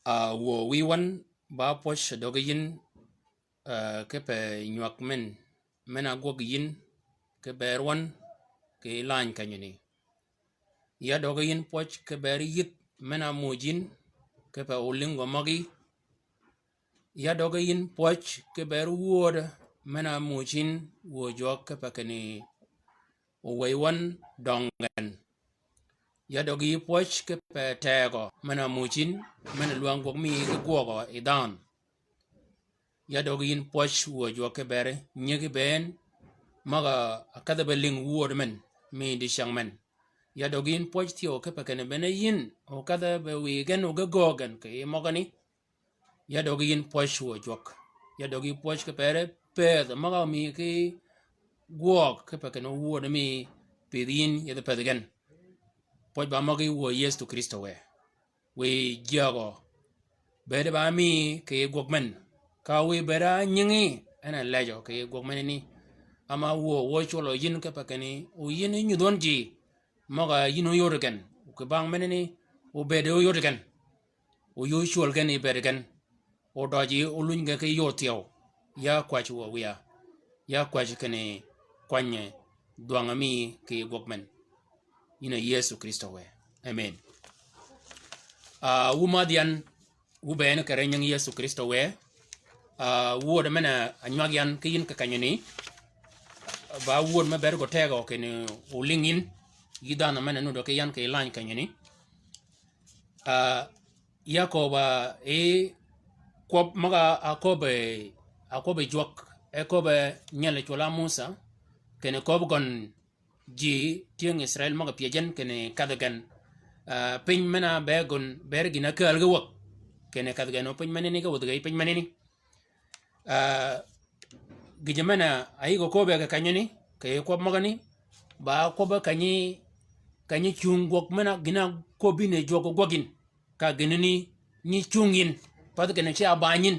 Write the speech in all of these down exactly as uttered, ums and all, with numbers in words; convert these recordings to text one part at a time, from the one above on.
A, wuö wïy wøn ba pwøj døgi yïn, a, kipe nywäg men, men-a ágwøg yïn, ki bër wøn, ki lany kenyøni. Ya døgi yïn pwøj ki bër yïth men-a ámuuj yïn, kipe olïnggø møgi. Ya døgi yïn pwøj ki bër wööd men-a ámuuj yïn, wuö jwøk kipe kinni owëy wøn døng gen. Ya døgi yï pwøj kipe tegø men-a ámuuj yïn, men-a lwäng gwøg mi ki gwøgø yi dhanhø. Ya døgi yïn pwøj wuö jwøk ki bër nyigi bënn, møg-a ákedhi be lïng wööd men mi dicäng men. Ya døgi yïn pwøj thyew kipe kinni bene yïn okedhi be wiy gen ogegöög gen kì yij møgani. Ya døgi yïn pwøj wuö jwøk. Ya døgi yï pwøj kipe bër pëth møg-a mi ki gwøg kipe kinni wööd mi pïdhi yïn yethi pëthi gen. Pwøj ba møgi wuö Yëso Krïstø wë. Wiy jyägø bëëd ba mi kì yij gwøg men. Ka wiy bëëd á nyingi, en a lejø kì yij gwøg menani. Ama wuö, wuö cwøllø yïn kipe kinni o yïn nyudh wøn ji møg-a yïn óyod gen. Kì bang menani obëëd óyod gen. Oyuu cwöl gen yi bëëd gen. Odøji oluny gen ki yod thyew. Ya kwäj wuö wiya. Ya kwäj kinni kwany dhwang-a mi kì yij gwøg men. Yïn a Yëso Krïstø wë. Amen. A, wu mädh yan, wu bënn kì ri nying Yëso Krïstø wë. A, wööd men-a ánywag yan ki yïn kì kenyøni. Ba wööd me bëëd gø tegø kinni olïng yïn. Yï dhanhø men-a nuddø ki yan kì lany kenyøni. A, ya köbb-a, e, kwøb møg-a áköbbi, áköbbi jwøk, e köbbi nyel cwøll-a Musa, kinni köbbi gøn ji tyëng Israil møg-a pyëj gen kinni kedhi gen. A, piny men-a be gøn, bër gïn-a ákääl ge wäg. Kinni kedhi gen o piny menani ge wädhi ge yi piny menani. A, gïjø men-a áyïg-a köbbi kì kenyøni, kì yij kwøb møgani, ba kwøbbi kenyi, kenyi cung gwøg men-a gïn-a áköbbi ni jwøk gwøg yïn. Ka gïnani nyi cung yïn, path kinni ce ábany yïn.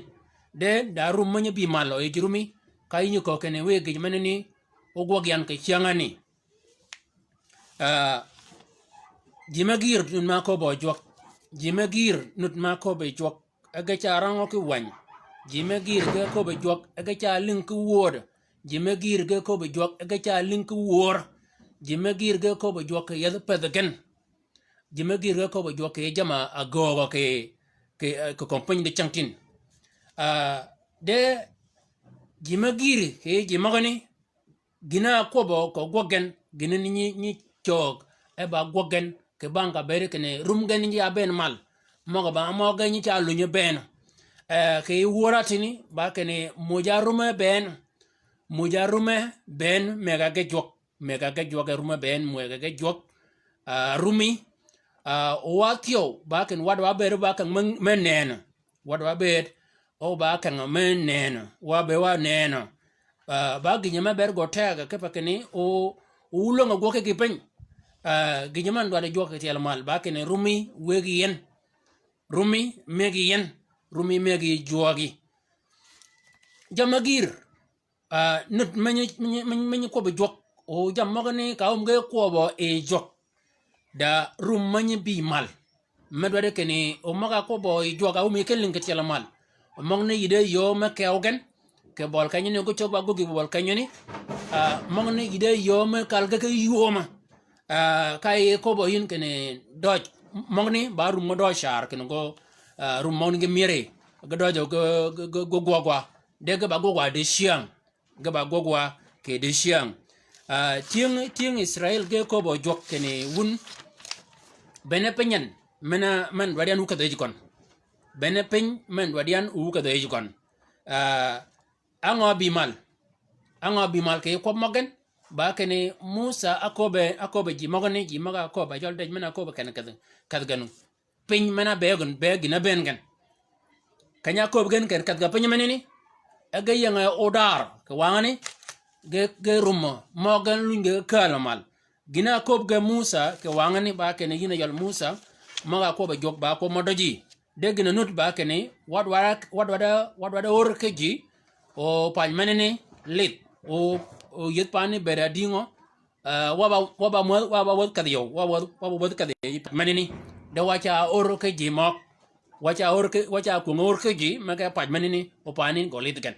De, da rum me nyi bï mal ø yij rumi, ka yï nyi köög kinni wiy gïj menani ógwøg yan kì cyängani. A, ji me gïïr nud ma köbbi jwøk. Ji me gïïr nud ma köbbi jwøk, e ge ca rangø ki wäny. Ji me gïïr ge köbbi jwøk, e ge ca lïng ki wööd. Ji me gïïr ge köbbi jwøk, e ge ca lïng ki wöör. Ji me gïïr ge köbbi jwøk kì yethi pëthi gen. Ji me gïïr ge köbbi jwøk kì jamm-a ágöögø kì, kì, e, kì kömi piny dicängtïn. A, de ji me gïïr kì ji møgani, gïn-a ákwøbbø kì gwøg gen, gïnani nyi, nyi cöög, e ba gwøg gen, kì bang ka bëëd kinni rum gen nyi ya bënn mal. Møg-a ba møg-a nyi ca lunyi bënn. E, kì yij wöör-a tïni, ba kinni muuj-a rume bënn. Muuj-a rume bënn, mëgg-a ge jwøk. Mëgg-a ge jwøk, e rume bënn, mëgg-a ge jwøk. A, rumi. A, o wa thyew, ba kinni waddi wa bëëd ba kinni me, me nënø. Waddi wa bëëd, o ba kinni me nënø. Wa bëëd wa nënø. A, ba gïjø me bëëd gø tegø kipe kinni, o, o wuløng-a gwøg ki piny. A, gïjø men dwaddi jwøk kì tyel mal, ba kinni rumi wëggi yïn. Rumi mëggi yi yen, rumi mëggi yi jwøøgi. Jammì gïr, ah, nut menyi, menyi, menyi, menyi kwøbbi jwøk. O jammì møgani ka áum ge kwøbbø yi jwøk. Da rum menyi bï mal. Me dwaddi kinni, o møg-a kwøbbø yi jwøk, áum yi kelling kì tyel mal. O møgani yïddi yöö me kew gen, kì bøli kenyani, o ge cög ba gwöggi bøli kenyani. Ah, møgani yïddi yöö me kal ge ki yöö me. Ah, ka yi kwøbbø yïn kinni døj, møgani ba rum mø døj car kinni gø, ah, rum møgani ge myëri, ge døjø ge, ge, ge, ge gwøgwa. De ge ba gwøgwa dicyäng. Ge ba gwøgwa kì dicyäng. Ah, tyëng, tyëng Israil ge köbbø jwøk kinni wun. Bene piny en, men-a, men dwaddi yan wu kedhi yij gøn. Bene piny, men dwaddi yan wu kedhi yij gøn. Ah, á ngø bï mal. Á ngø bï mal kì kwøb møgen. Ba kinni Musa áköbbe, áköbbe ji møgani, ji møg-a áköbbe, jøl dej men-a áköbbe kinni kedhi, kedhi gen. Piny men-a ábëëgøn, bëëg gïn-a ábëën gen. Keny-a ákööb gen kinni kedh ge piny menani, e ge ying-a odar kì wangani, ge, ge rumø, møg gen luny ge kääl mal. Gïn-a ákööb ge Musa kì wangani ba kinni yïn a jøl Musa, møg-a kwøbbi jwøk ba kwøb mø døji. De gïn-a nud ba kinni, wa dwaddi, wa dwaddi, wa dwaddi ör ki ji, o pany menani lidh, o, o yïdh pani bëëd adïngø, Ah, wa ba, wa ba mwädh, wa ba wädh kedhi yøw, wa wädh, wa ba wädh kedhi yøw, menani. De wa ca ör ki ji møg. Wa ca ör ki, wa ca kwöng ör ki ji, me ke pac menani, o pani gø lidh gen.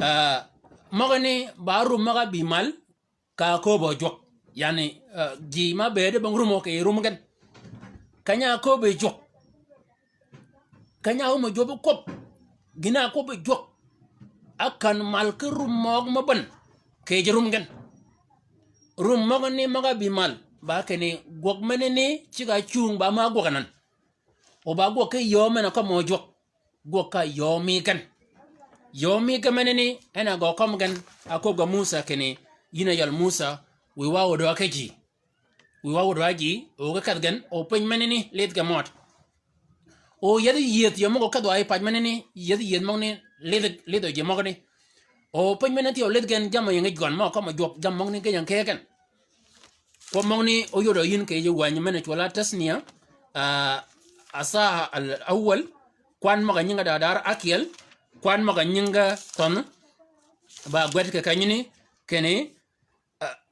Ah, møgani ba rum møg-a bï mal, ka köbbø jwøk. Yani, ah, ji ma bëëde bong rumø kì rum gen. Keny-a áköbbi jwøk. Keny-a áum jwøb kwøb. Gïn-a ákwøb jwøk. Ákän mal ki rum møg mø bän. Kì yij rum gen. Rum møgani møg-a bï mal. Ba kinni gwøg menani cigg-a cung ba ma gwøg anan. O ba gwøg ki yöö men-a kømmi jwøk. Gwøg ka yöö mi gen. Yöö mi gen menani en a gø kømmi gen. Áköbbi ge Musa kinni. Yïn a jøl Musa. Wiy wa ódø ki ji. Wiy wa ódø ki ji, o ge kedhi gen, o piny menani, lidh ge mød. O yethi yïëth yø møg-a kedhwa yi pac menani, yethi yïëth møgani, lidh, lidh o ji møgani. O piny menani thyew lidh gen jammì ying yij gøn mø kømmi jwøk jammì møgani ge ying ke gen. Kwøb møgani, o yodø yïn kì yij wänyi men-a cwøl-a Tathnia, ah, Asaha al-awwal, kwan møg-a nyinge da dar ákyel, kwan møg-a nyinge thønh, ba gwed kì kenyani, kinni,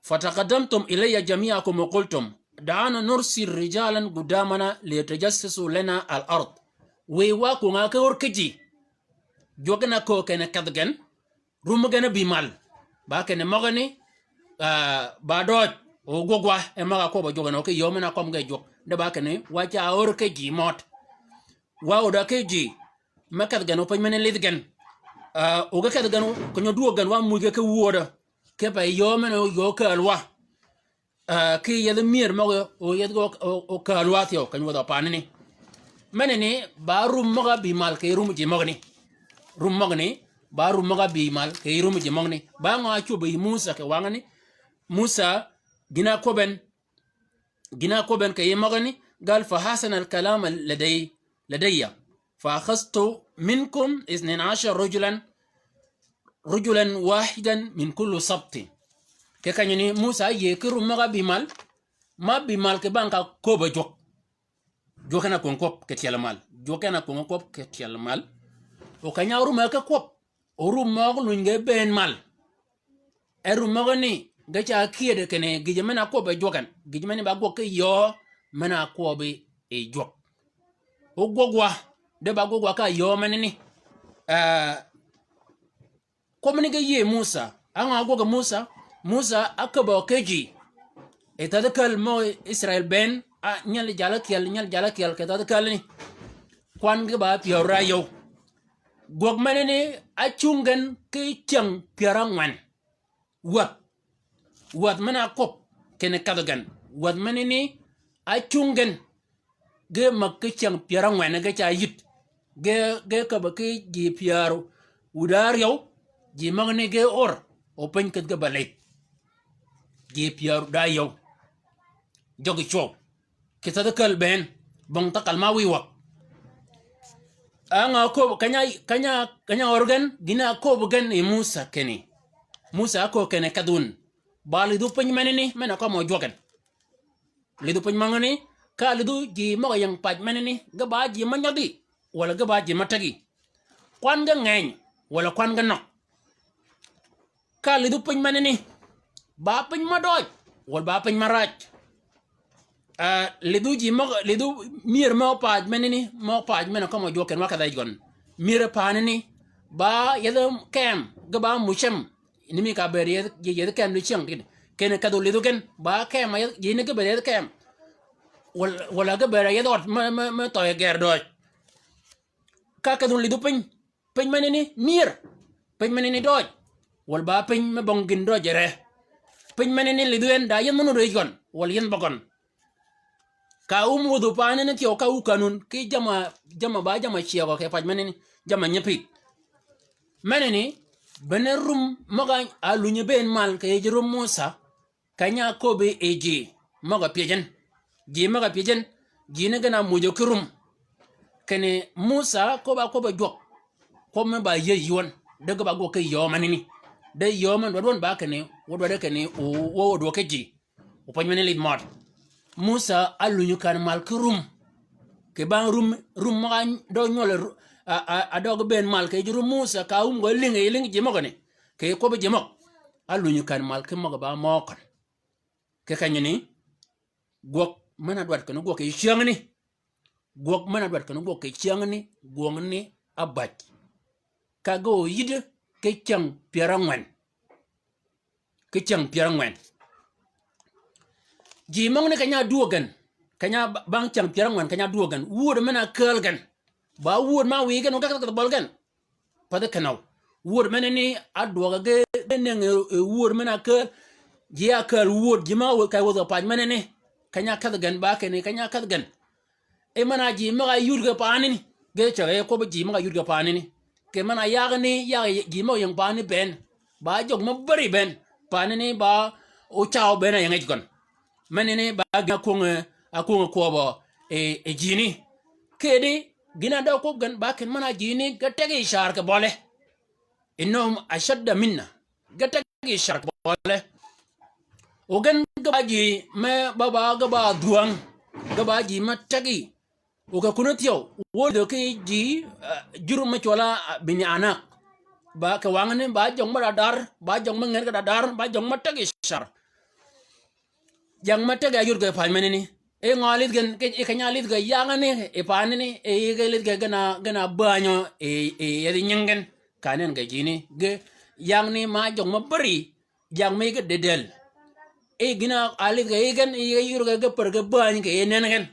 فتقدمتم إلي جميعكم وقلتم: دعونا نرسل رجالا قدامنا ليتجسسوا لنا الأرض. Wiy wa kwöng-a ki ör ki ji. Jwøk gen-a köög kinni kedhi gen. Rum gen-a bï mal. Ba kinni møgani, ah, ba døj. O gwøgwa. E møg-a kwøbbø jwøk gen o ki yöö men-a kømmi ge jwøk. De ba kinni wa ca ör ki ji mød. Wa ódø ki ji. Me kedhi gen o piny menani lidh gen. Ah, o ge kedhi gen o, keny-a ódwöög gen wa muuj ge ki wödø. Kipe yöö men-a yöö kääl wa. Ah, ki yethi myër møg-a, o yethi o, o, o kääl wa thyew, keny wädhi panani. Menani, ba rum møg-a bï mal kì rum ji møgani. Rum møgani, ba rum møg-a bï mal kì rum ji møgani. Ba ngø ácwöb yi Musa kì wangani. Musa, gïn-a ákwøb en, gïn-a ákwøb en kì yij møgani, قال: فحسن الكلام لدي، لدي، فأخذت منكم اثني عشر رجلا، رجلا واحدا من كل سبط. Kì kenyani Musa áyïëy ki rum møg-a bï mal, ma bï mal kì bang ka köbb-a jwøk. Jwøk en a kwöng kwøb kì tyel mal. Jwøk en a kwöng kwøb kì tyel mal. O keny-a rum-a ki kwøb. O rum møg luny ge bënn mal. E rum møgani, ge ca kyëdø kinni, gïjø men-a kwøbbi jwøk en. Gïjø men-a ba gwøg ki yöö, men-a kwøbbi yi jwøk. O gwøg wa, de ba gwøg wa ka yöö menani. Eh, kwøb ni ge yïëy Musa. Á ngø ágwøg Musa? Musa ákäbbø ki ji. Yi thädhi käl mø Israil bënn, a, nyal jal ákyel, nyal jal ákyel kì thädhi käl ni. Kwan ge ba pyär da yöw. Gwøg menani ácung gen ki cyäng pyär ángwen. Wäth. Wäth men-a kwøb kinni kedhø gen. Wäth menani ácung gen. Ge mäg ki cyäng pyär ángwen ge ca yït. Ge, ge käbbø ki ji pyär wud áryew, ji møgani ge or, o piny kedh ge ba lidh. Ji pyär wud áryew. Jøgi cwøw. Kì thädhi käl bënn, bong thäkal ma wiy wäg. Á ngø áköbbi, keny-a, keny-a, keny-a or gen, gïn-a áköbbi gen yi Musa kinni. Musa áköög kinni kedh wun. Ba lidhu piny menani, men-a kømmi jwøk en. Lidhu piny møgani, Ka lidhu ji møg-a ying pac menani, ge ba ji me nyodhi, walà ge ba ji me tegi. Kwan ge ngeny, walà kwan ge nøg. Ka lidhu piny menani, ba piny me døøj, walà ba piny me rac. Ah, lidhu ji møg-a, lidhu myër me pac menani, me pac men-a kømmi jwøk ken wa kedh-a yij gøn. Myër pac nani, ba yethi kem, ge ba mucem, ni mi ka bëëd yethi, yethi kem ni cyäng kid. Ken kedhø lidhu gen, ba kem, yethi, ji ni ge bëëd yethi kem. Wal-, walà ge bëëd yethi ød me, me, me thøøy gër døøj. Ka kedhø lidhu piny, piny menani myër, piny menani døøj. Walà ba piny me bong gïn døøj re. Piny menani lidhu en da yeth mø nudd yij gøn, walà yeth bø gøn. Ka wum wudhu paani ni thyew ka wu kanun, ki jamm-a, jamm-a ba jamm-a cyegø kì pac menani, jamm-a nyi pïdh. Menani, bene rum møg-a lunyi bënn mal kì yij rum Musà, keny-a áköbbi yi ji møg-a pyëj en. Ji møg-a pyëj en, ji ni gen-a ámuujø ki rum. Kinni Musà köbb-a kwøbb-a jwøk, kwøb me ba yïëy yïwøn, de ge ba gwøg ki yöö menani. De yöö men dwaddi wøn ba kinni, wa dwaddi kinni, o, wa ódwøg ki ji. O pwøny men lidh mød. Musà álunyi kän mal ki rum. Kì bang rum, rum møg-a dø nywøl, a, a, a døg bënn mal kì yij rum Musà ka wum gø lïngi, lïngi ji møgani. Kì kwøbbi ji møg. Álunyi kän mal ki møg-a ba møø køn. Kì kenyani, gwøg men-a dwaddi kinni gwøg kì cyängani. Gwøg men-a dwaddi kinni gwøg kì cyängani, gwøgani ábäj. Ka ge óyïddi ki cyäng pyär ángwen. Ki cyäng pyär ángwen. Ji møgani keny-a ádwöög gen. Keny-a ba-, bang cyäng pyär ángwen keny-a ádwöög gen. Wööd men-a kääl gen. Ba wööd ma wïy gen, o ge kedh bøl gen. Pathi kenøw. Wööd menani ádwøg-a ge, ge nëngi, e, wööd men-a kääl. Ji ákääl wööd, ji ma wë-, kay wäthi pac menani. Keny-a kedhi gen ba kinni, keny-a kedhi gen. E men-a ji møg-a yud ge paanani. Ge ceg e kwøbbi ji møg-a yud ge paanani. Kì men-a yagani, yag ji møg-a ying paani bënn. Ba jøg me bäri bënn. Paanani ba ócaw bënn a ying yij gøn. Menani ba gïn-a ákwönge, ákwönge kwøbbø, e, e jini. Kedi, gïn-a dø kwøb gen ba kinni men-a jini ge tegi car kì bøle. Innahum ashadda minna. Ge tegi car kì bøle. O gen ge ba ji me ba ba ge ba dhwäng. Ge ba ji me tegi. O kì kun thyew. Wöödø ki ji, eh, jur me cwøl-a, eh, bini anak. Ba kì wangani, ba jøng me dadar, ba jøng me ngen ge dadar, ba jøng me tegi car. Jang me teg-a yud ge pac menani. E ngø lidh gen, ke, e keny-a lidh ge yangani, e paanani, e yïge lidh ge gen-a, gen-a bäänyø, e, e yethi nying gen. Ka nen ge jini, ge yangani ma jøng me bäri, jang me yïge dedel. E gïn-a lidh ge yïgen, e yïge yud ge, ge pär ge bääny kì yï nen gen.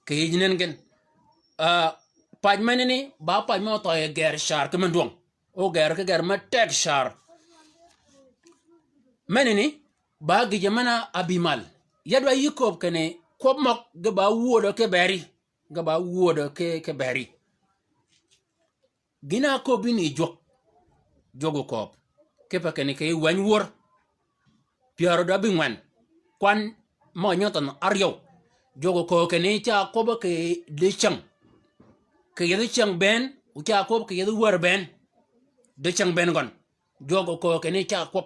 Kì yï nen gen. Ah, pac menani, ba pac me óthøøy gër car ki men dwøng. Ógër ki gër me teg car. Menani, ba gïjø men-a ábï mal. Ya dwa yï kööb kinni, kwøb møg ge ba wöödø ki beri. Ge ba wöödø ki, ki beri. Gïn-a áköbbi ni jwøk. Jwøk okööb. Kipe kinni kì yij wänyi wör. Pyär ódø ábïngwen. Kwan møg-a nyøthøn áryew. Jwøk okööb kinni ca kwøb kì dicäng. Kì yethi cäng bënn, o ca kwøb kì yethi wär bënn. Dicäng bënn gøn. Jwøk okööb kinni ca kwøb.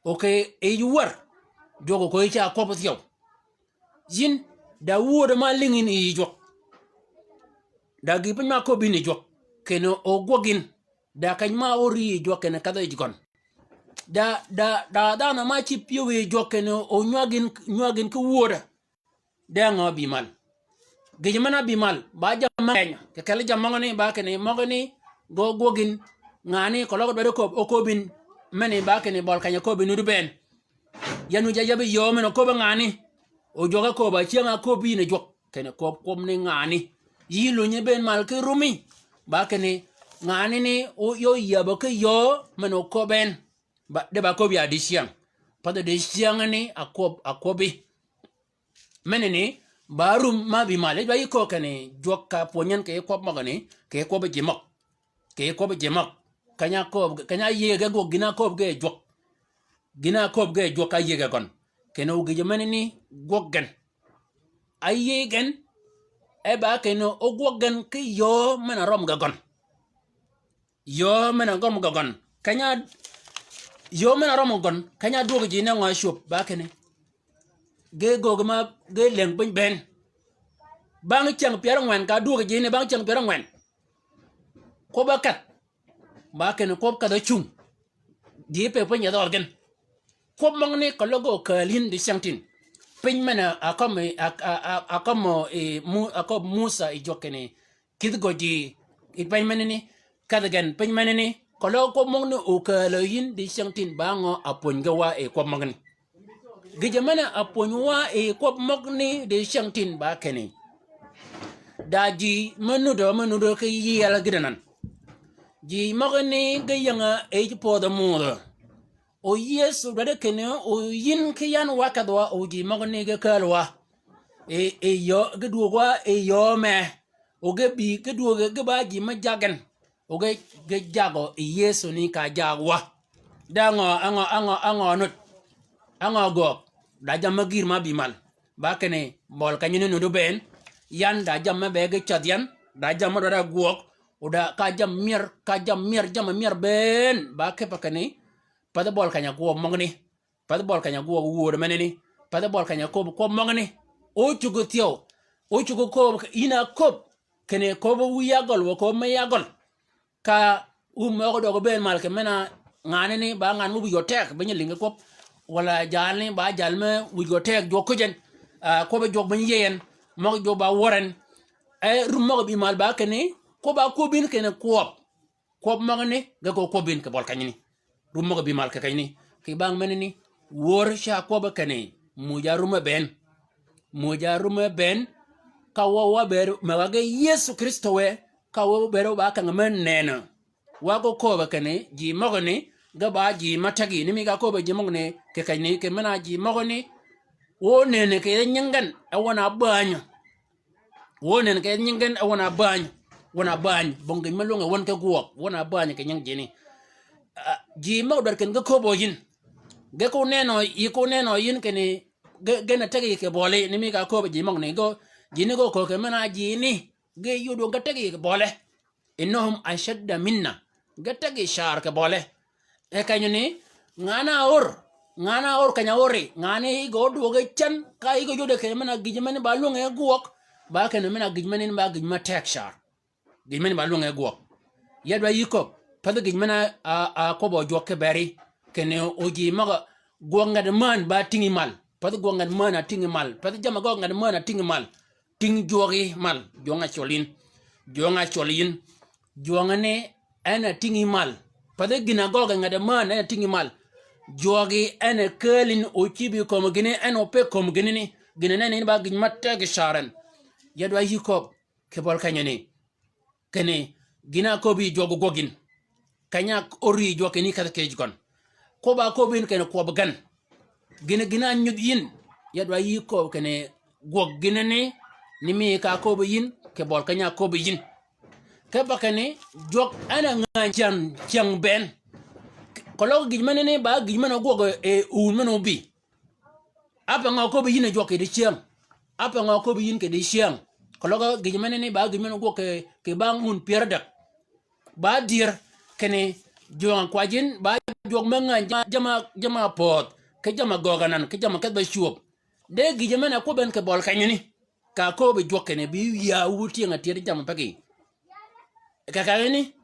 O kì yij wär. Jwøk okööb ca kwøb thyew. Yïn, da wöödø ma lïngi yïn yi jwøk. Da gï piny ma köbbi yïn yi jwøk. Kinni o gwøg yïn. Da keny ma óri yi jwøk kinni kedh yij gøn. Da, da, da dhanhø ma cïb pyëw yi jwøk kinni o nywag yïn, nywag yïn ki wöödø. De ngø bï mal. Gïjø men-a bï mal, ba jammì me ngeny, kì kelli jammì møgani, ba kinni møgani, gø gwøg yïn, ngani, keløg dwaddi kööb, óköbbi yïn, meni ba kinni bøl keny-a köbbi nuti bënn. Ya nuti ya yabi yöö men-a köbbi ngani, o jwøk ákööb, a cyäng-a köbbi yïn yi jwøk, kinni kööb kwøb ni ngani. Yï lunyi bënn mal ki rumi, ba kinni, ngani ni, o yöö yabø ki yöö, men-a óköbbi en. Ba, de ba köbbi ya dicyäng. Pathi dicyäng ni, a kwøb, a kwøbbi. Menani, ba rum ma bï mal, yij ba yï kööb kinni, jwøk ka pwönyi en kì kwøb møgani, kì kwøb ji møg. Kì kwøb ji møg. Keny-a kööb, keny-a yïëge gwøg gïn-a kööb ge jwøk. Gïn-a kööb ge jwøk ka yïëge gøn. Kinni o gïjø menani gwøg gen. A yïëy gen, e ba kinni o gwøg gen ki yöö men-a rømmi ge gøn. Yöö men-a rømmi ge gøn. Keny-a, yöö men-a rømmi ge gøn. Keny-a dwøg ji ne ngø cwöb, ba kinni. ge göög ma ge leng piny bënn. Bang cyäng pyär ángwen ka dwöög ji ni bang cyäng pyär ángwen. Kwøb ákadh. Ba kinni kwøb kadh ácung. Ji pe piny yadh øl gen. Kwøb møgani keløg okääl yïn dicyängtïn. Piny men-a ákømmi, a, a, a, ákømmi, e, Mu-, áköbbi Musa yi jwøk kinni kïdhi gø ji yi piny menani, kedhi gen piny menani, keløg kwøb møgani okääl yïn dicyängtïn ba ngø apwönyi ge wa yi kwøb møgani. Gïjø men-a apwönyi wa yi kwøb møgani dicyängtïn ba kinni. Da ji me nudø, me nudø ki yiel gïn anan. Ji møgani ge ying-a yij pödhi mudhø. O Yëso dwaddi kinni, o yïn ki yan wa kedh wa, o ji møgani ge kääl wa. Yi, yi yöö, ge dwöög wa, yi yöö me. O ge bï, ge dwöög, ge ba ji me jag gen. O ge, ge jagø yi Yëso ni ka jag wa. De ángø, ángø, ángø, ángø nud. Ángø göög. Da jammì me gïr ma bï mal. Ba kinni, bøli kenyani nuti bënn. Yan da jammì be ge cädh yan. Da jammì dwaddi ágwøg. O da ka jammì myër, ka jammì myër, jammì myër bënn. Ba kipe kinni. Pathi bøli keny-a kwøb møgani. Pathi bøli keny-a gwøg wööd menani. Pathi bøli keny-a köbbi kwøb møgani. O cuggi thyew. O cuggi köbbi yïn a köbbi. Kinni köbbi wïy ágøl wa köbbi me ágøl. Ka wum møg-a døg bënn mal kì men-a nganani ba ngan me wïj gø teg, be nyi lïngi kwøb. Walà jalani ba jal me wïj gø teg jwøk kujin. Ah, kwøb jwøk be nyi yïëy en. Møg jwøk ba wør en. E, rum møg bï mal ba kinni, kwøb a kwøb yïn kinni kwøb. Kwøb møgani, ge ko kwøb yïn kì bøli kenyani. Rum møg bï mal kì kenyani. Kì bang menani, wör ca kwøb kinni, muja rume bënn. Muja rume bënn, ka wø wa bëëd, møg-a ge Yëso Krïstø wë, ka wø wa bëëd wa ba keng me nenø. Wa ko köbbi kinni, ji møgani, ge ba ji me tegi, ni mi ka köbbi ji møgani, kì kenyani, kì men-a ji møgani, wø nenni kì nyingi gen, e wøn-a bänyø. Wø nenni kì nyingi gen, e wøn-a bänyø, wøn-a bänyø, bong gïn me lwønge wøn ki gwøg, wøn-a bänyø kì nyingi jini. Ah, ji møg dwaddi kinni ge köbbi yïn. Ge ko nenø, yi ko nenø yïn kinni, ge, gen a tegi kì bøli, ni mi ka köbbi ji møgani, go, jini go köög kì men-a jini, ge yud wø ge tegi kì bøli. Innahum ashadda minna. Ge tegi car kì bøli. E kenyani, ngan-a ör, ngan-a ör keny-a öri, ngan-a yij gø ódwøg yi cen, ka yij gø ójode kinni men-a gïj meni ba lwønge gwøg, ba kinni men-a gïj meni ba gïj me teg car. Gïj meni ba lwønge gwøg. Ya dwa yï köbbi, pathi gïj men-a, a, a köbbi jwøk ki beri, kinni o ji møg-a gwøg nget männ ba tïngi mal. Pathi gwøg nget männ a tïngi mal. Pathi jamm-a gø nget männ a tïngi mal. Tïng jwøgi mal, jwøng-a cøl yïn. Jwøng-a cøl yïn. Jwøng-a ni en a tïngi mal. Pathi gïn-a gøggi nget männ en a tïngi mal. Jwøgi en a kääl yïn o cïb yi kömi gïni, en o pe kömi gïni ni. Gïn-a nenni yïn ba gïj me teg car en. Ya dwa yï köbbi, kì bøli kenyani. Kinni, gïn-a köbbi yi jwøk gwøg yïn. Keny-a óri yi jwøk kinni kedhi kì yij gøn. Kwøb-a köbbi yïn kinni kwøb gen. Gïn, gïn-a nyudh yïn. Ya dwa yï köbbi kinni gwøg gïn ni, ni mi ka köbbi yïn, kì bøli keny-a köbbi yïn. Kipe kinni, jwøk en a ngäny cyäng, cyäng bënn. Keløg gïj menani ba gïj men-a ógwøg e, e wun men-a óbï. Ápe ngø köbbi yïn a jwøk kì dicyäng. Ápe ngø köbbi yïn kì dicyäng. Keløg gïj menani ba gïj men-a ógwøg kì, kì bang wun pyär ádäg. Ba dyër kinni jwøng-a kwajji yïn, ba jwøk me ngäny jamm-a, jamm-a, jamm-a pöödh, ki jamm-a gøggi anan, ki jamm-a kedh ba cwöb. De gïjø men-a kwøb en kì bøli kenyani. Ka köbbi jwøk kinni bï yïa wu tyëng-a tyëd jamm-a pegi. Kì kenyani,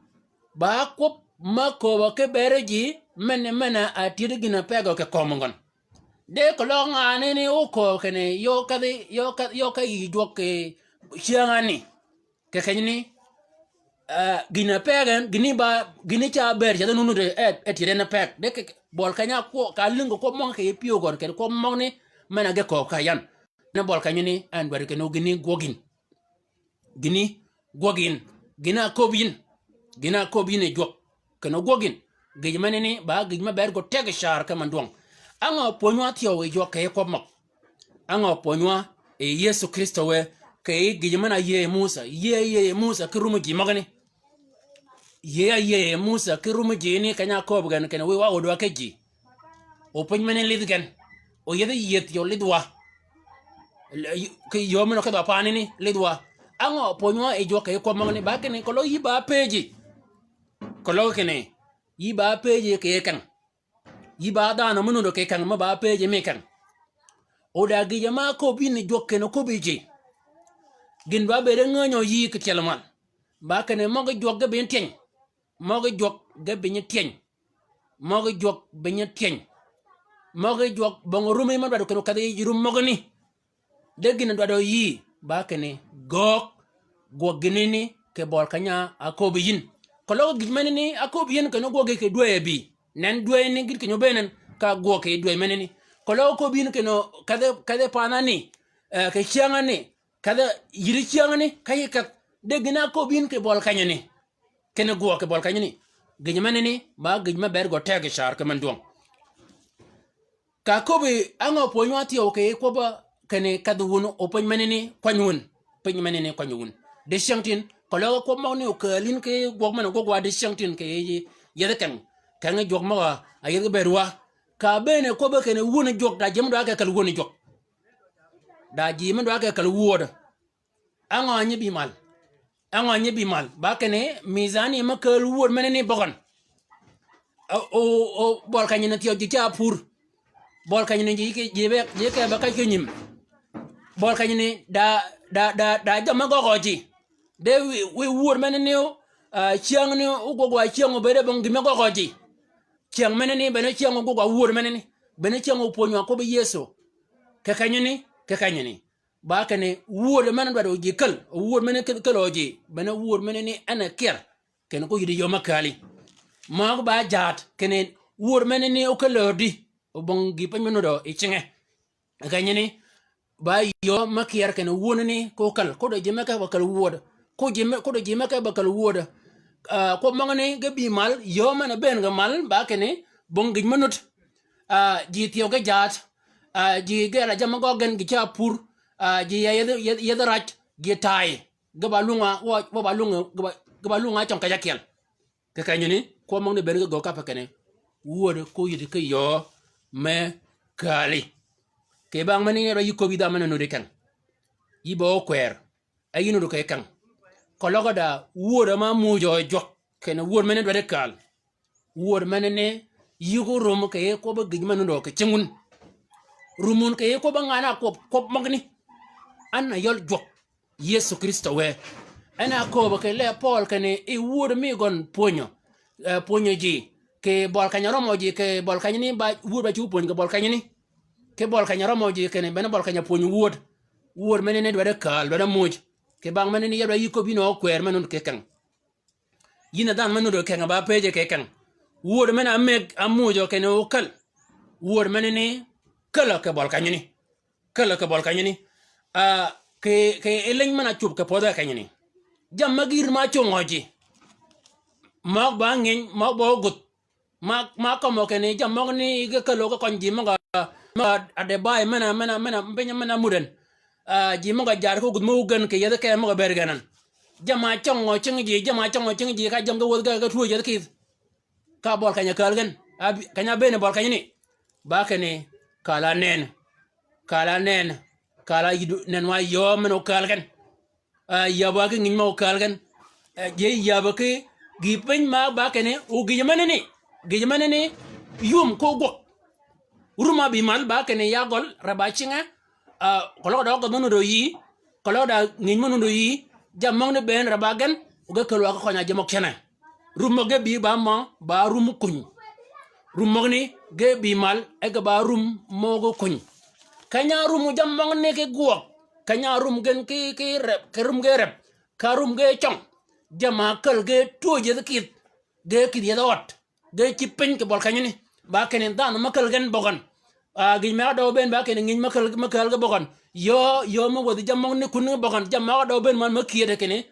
ba kwøb ma kööbø ki beri ji, men, men-a tyëdi gïn-a pegø kì kömi gøn. De keløg nganani ókööb kinni, yø kedhi, yø kedhi, yø kedhi yï jwøk kì cyäng-a ni. Kì kenyani, ah, gïn-a peg en, gïni ba, gïni ca ber ca dha nunu de, e, e tyëd en peg. De kì, bøli keny-a kwøb, ka lïngi kwøb møg kì pyëw gøn, kì kwøb møgani, men-a ge kööb ka yan. Ni bøli kenyani, en dwaddi kinni gïni gwøg yïn. Gïni gwøg yïn, gïn-a köbbi yïn, gïn-a köbbi yïn yi jwøk, kinni gwøg yïn, gïj menani, ba gïj me ber gø teg car ki møn dwøng. Á ngø pwönyi wa thyew yi jwøk kì yij kwøb møg? Á ngø pwönyi wa yi Yëso Krïstø wë, kì yij gïj men-a yïëy yi Musa, yïëy, yïëy yi Musa ki rumi ji møgani. Yïëy-a yïëy yi Musa ki rumi ji ni keny-a kööb gen kinni wiy wa ódwa ki ji. O piny meni lidh gen. O yethi yieth yø lidh wa. Ki yöö men-a ókedh wa pani ni lidh wa. Á ngø pwönyi wa yi jwøk kì yij kwøb møgani, ba kinni keløg yï ba pëjji. Keløg kinni yï ba pëjji kì yij keng. Yï ba dhanhø me nundo kì keng me ba pëjji mi keng. O da gïjø ma áköbbi yïn jwøk kinni óköbbi ji. Gïn dwaddi bëëd ngänyi yïí kì tyel mal. Ba kinni møgi jwøk ge bï nyi tyeny. Møgi jwøk ge bï nyi tyeny. Møgi jwøk bï nyi tyeny. Møgi jwøk bong rumi ma dwaddi kinni okedhi yi rum møgani. De gïn dwaddi yïí, ba kinni göög gwøg gïnani kì bøli keny-a áköbbi yïn. Keløg gïj menani áköbbi yïn kinni ógwøg kì dwëy ábï. Nen dwëy ni gïn keny-a óbëën en ka gwøg kì dwëy menani. Keløg áköbbi yïn kinni kedhi, kedhi panani, eh, kì cyängani, kedhi yïddi cyängani, ka yï kedh. De gïn áköbbi yïn kì bøli kenyani. Kinni gwøg kì bøli kenyani. Gïj menani, ba gïj me bëëd gø teg car kì men dwøng. Ka áköbbi á ngø pwönywa thyew kì kwøbb-a kinni kedhi wun o piny menani kwany wun. Piny menani kwany wun. Dicyängtïn, keløg kwøb møgani okääl yïn ki gwøg men-a gwøg wa dicyängtïn kì yij yethi keng. Kengi jwøk møg-a áyethi ge bëëd wa. Ka bëën kwøbbi kinni wun jwøk da ji me dwaddi ke käl wun jwøk. Da ji me dwaddi ke käl wööd. Á ngø nyi bï mal? Á ngø nyi bï mal? Ba kinni mizani me kääl wööd menani bøgøn. O, o, o, bøli kenyani thyew ji ca pur. Bøli kenyani ji ki, ji be, ji ke be ka cwiny nyim. Bøli kenyani da, da, da, da jammì gøggø ji. De wi, wi wööd menani, ah, cyängani, o gwøg wa cyäng obëëd bong gïmì gøggø ji. Cyäng menani, bene cyäng o gwøg wa wööd menani. Bene cyäng o pwönywa kwøbbi Yëso. Kì kenyani, kì kenyani. Ba kinni wööd men-a dwaddi ji käl, wööd men-a käl, käl ji, bene wööd menani en a kyel, kinni ko yïddi yöö me kääli. Møg ba jaat, kinni wööd menani ókäl odi, o bong gï piny me nudd yi cinge. Kenyani, ba yöö me kyer kinni wönani ko käl, ko da ji me ke ba käl wööd, ko ji me, ko da ji me ke ba käl wööd. Ah, kwøb møgani ge bï mal, yöö men-a bëën ge mal, ba kinni, bong gïj me nudd. Ah, ji thyew ge jaat, ah, ji ge la jammì gøggi gen gï ca pur, ah, ji ya yethi, yethi, yethi rac, ji tay. Ge ba lwøng-a, wa, wa ba lwøng-a, ge ba, ge ba lwøng-a cøng kej ákyel. Kì kenyani, kwøb møgani bëën ge gø ka pe kinni. Wööd ko yïddi ki yöö me kääli. Kì bang menani yij ba yï köbbi dha men-a nudd keng. Yï be ókwër. E yïn nudd kì keng. Keløg da wööd ma ámuujø jwøk, kinni wööd menani dwaddi kääl. Wööd menani yï ko rum kì kwøbbi gïj me nudd kì cing wun. Rum wun kì kwøbbi ngan-a kwøb, kwøb møgani. An a yøl jwøk. Yëso Krïstø wë. En a kööb kì leer Pøøl kinni yi wööd mi gøn pwönyø. Eh, pwönyø ji. Kì bøli keny-a rømmø ji, kì bøli kenyani ba, wööd ba cuggi pwöny kì bøli kenyani. Kì bøli keny-a rømmø ji kinni, bene bøli keny-a pwöny wööd. Wööd menani dwaddi kääl, dwaddi ámuuj. Kì bang menani yij ba yï köbbi yïn ókwër me nudd kì keng. Yïn a dhanhø me nudd keng ba pëjji kì keng. Wööd men-a ámëg ámuujø kinni ókäl. Wööd menani kälø kì bøli kenyani. Kälø kì bøli kenyani. Ah, kì, kì yij liny men-a cub kì pödhe kenyani. Jammì gïr ma cöngø ji. Møg ba ngïny, møg ba ógudh. Ma, ma kømmø kinni jammì møgani ge kälø ge køny ji møg-a, møg-a de bay men-a, men-a, men-a, piny men-a mud en. Ah, ji møg-a jar ko gudh mø ógen kì yethi ke møg-a bëëd gen an. Jamm-a cøngø cing ji, jamm-a cøngø cing ji, ka jamm ge wäthi ge, ge twöj yethi kïdhi. Ka bøli keny-a kääl gen. Abi, keny-a bëën bøli kenyani. Ba kinni, kal-a nen. Kal-a nen. Kal-a yïddi nen wa yöö men-a ókääl gen. Ah, yabø ki ngïny ma ókääl gen. Eh, ji yabø ki gï piny ma ba kinni, o gïj menani. Gïj menani, yum ko gwøg. Rum a bï mal ba kinni ya gøl, reb-a cinge. Ah, keløg da ógødh me nudd yïí, keløg da ngïny me nudd yïí, jammì møgani bëën reb-a gen, o ge käl wa ki køny-a ji møg cene. Rum møg ge bï ba mø, ba rum kuny. Rum møgani ge bï mal, e ge ba rum mø ge kuny. Keny-a rum jammì møgani ki gwøg. Keny-a rum gen ki, ki reb, ki rum ge reb. Ka rum ge cøng. Jamm-a käl ge twöj yethi kïdhi. Ge kïdhi yethi ød. Ge cïb piny kì bøli kenyani. Ba kinni dhanhø me käl gen bøgøn. Ah, gïj me ka døø bëën ba kinni ngïny me käl, me käl ge bøgøn. Yöö, yöö me wäthi jammì møgani kun ge bøgøn. Jamm-a ka døø bëën man me kyëëde kinni.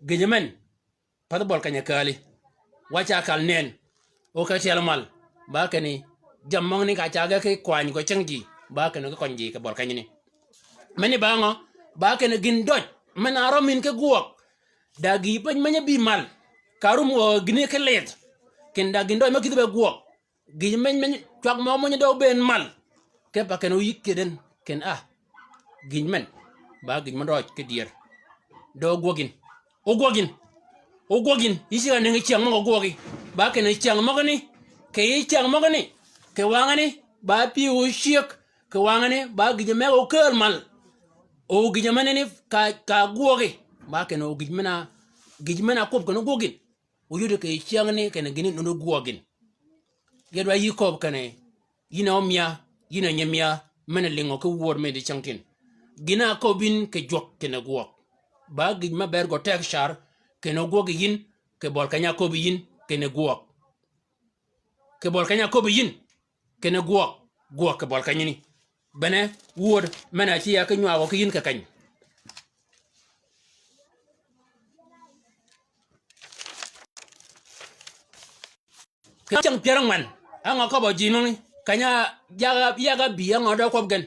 Gïj men. Path bøli keny-a kääli. Wa ca kal nen. O ka tyel mal. Ba kinni. Jammì møgani ka ca ge ki kwany gø cing ji. Ba kinni ge køny ji kì bøli kenyani. Meni ba ngø. Ba kinni gïn døj. Men-a rømmi yïn ki gwøg. Da gï piny meny bï mal. Ka rum gïni ki lidh. Kinni da gïn døj me kïdhi be gwøg. Gïj meny, meny, cwag mø meny dø bëën mal. Ke pa kinni óyïg keden. Kinni a. Gïj men. Ba gïj me døj ki dyër. Dø ógwøg yïn. Ógwøg yïn. Ógwøg yïn. Yï ceg-a nëngi cyäng møg-a gwøgi. Ba kinni cyäng møgani. Kì yij cyäng møgani. Kì wangani. Ba pyëw ócyëg. kì wangani, ba gïjø megø okääl mal. O gïjø menani ka, ka gwøgi. Ba kinni o gïj men-a, gïj men-a kwøb kinni gwøgin. O yudi kì cyängani kinni gïni nuti gwøgin. Ge dwa yï köbbi kinni, yïn a ómya, yïn a nyimya, men-a lïngø ki wöör mi di cyängtïn. Gïn-a áköbbi yïn kì jwøk kinni gwøg. Ba gïj me ber gø teg car, kinni gwøg yïn, kì bøl keny-a áköbbi yïn, kinni gwøg. Kì bøl keny-a áköbbi yïn, kinni gwøg, gwøg kì bøl kenyani. Bene, wööd, men-a cï ya ki nywagø ki yïn kì keny. Kì cyäng pyär ángwen, á ngø köbbø ji møngi, keny-a yaga, yaga bï á ngø dø kwøb gen.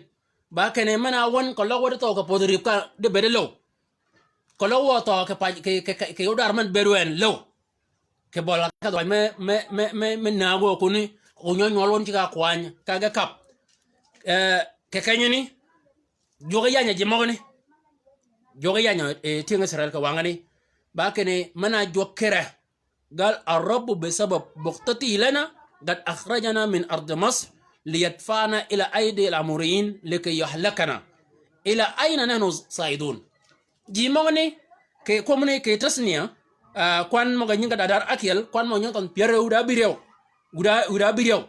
Ba kinni men-a wøn keløg wød thøø kì pödhi rïp ka di bëëd lew. Keløg wø thøø kì pac, kì, kì, kì, kì odar men bëëd wën lew. Kì bøl kedh waj me, me, me, me, me näg wø kuni, o nyø nywøl wøn ceg-a kwany, ka ge kab. Eh, kì kenyani, jwøk yanyø ji møgani. Jwøk yanyø, eh, tyëng Israel kì wangani. Ba kinni, men-a jwøk kire. قال: الرب بسبب بغضته لنا قد أخرجنا من أرض مصر ليدفعنا إلى أيدي الأموريين لكي يهلكنا. إلى أين نحن صاعدون؟ Ji møgani, kì kwøbani kì Tasniya, ah, kwan møg-a nyingi ka dadar ákyel, kwan møg-a nyingi thønh pyär áryew wud abïryew, wud a, wud abïryew.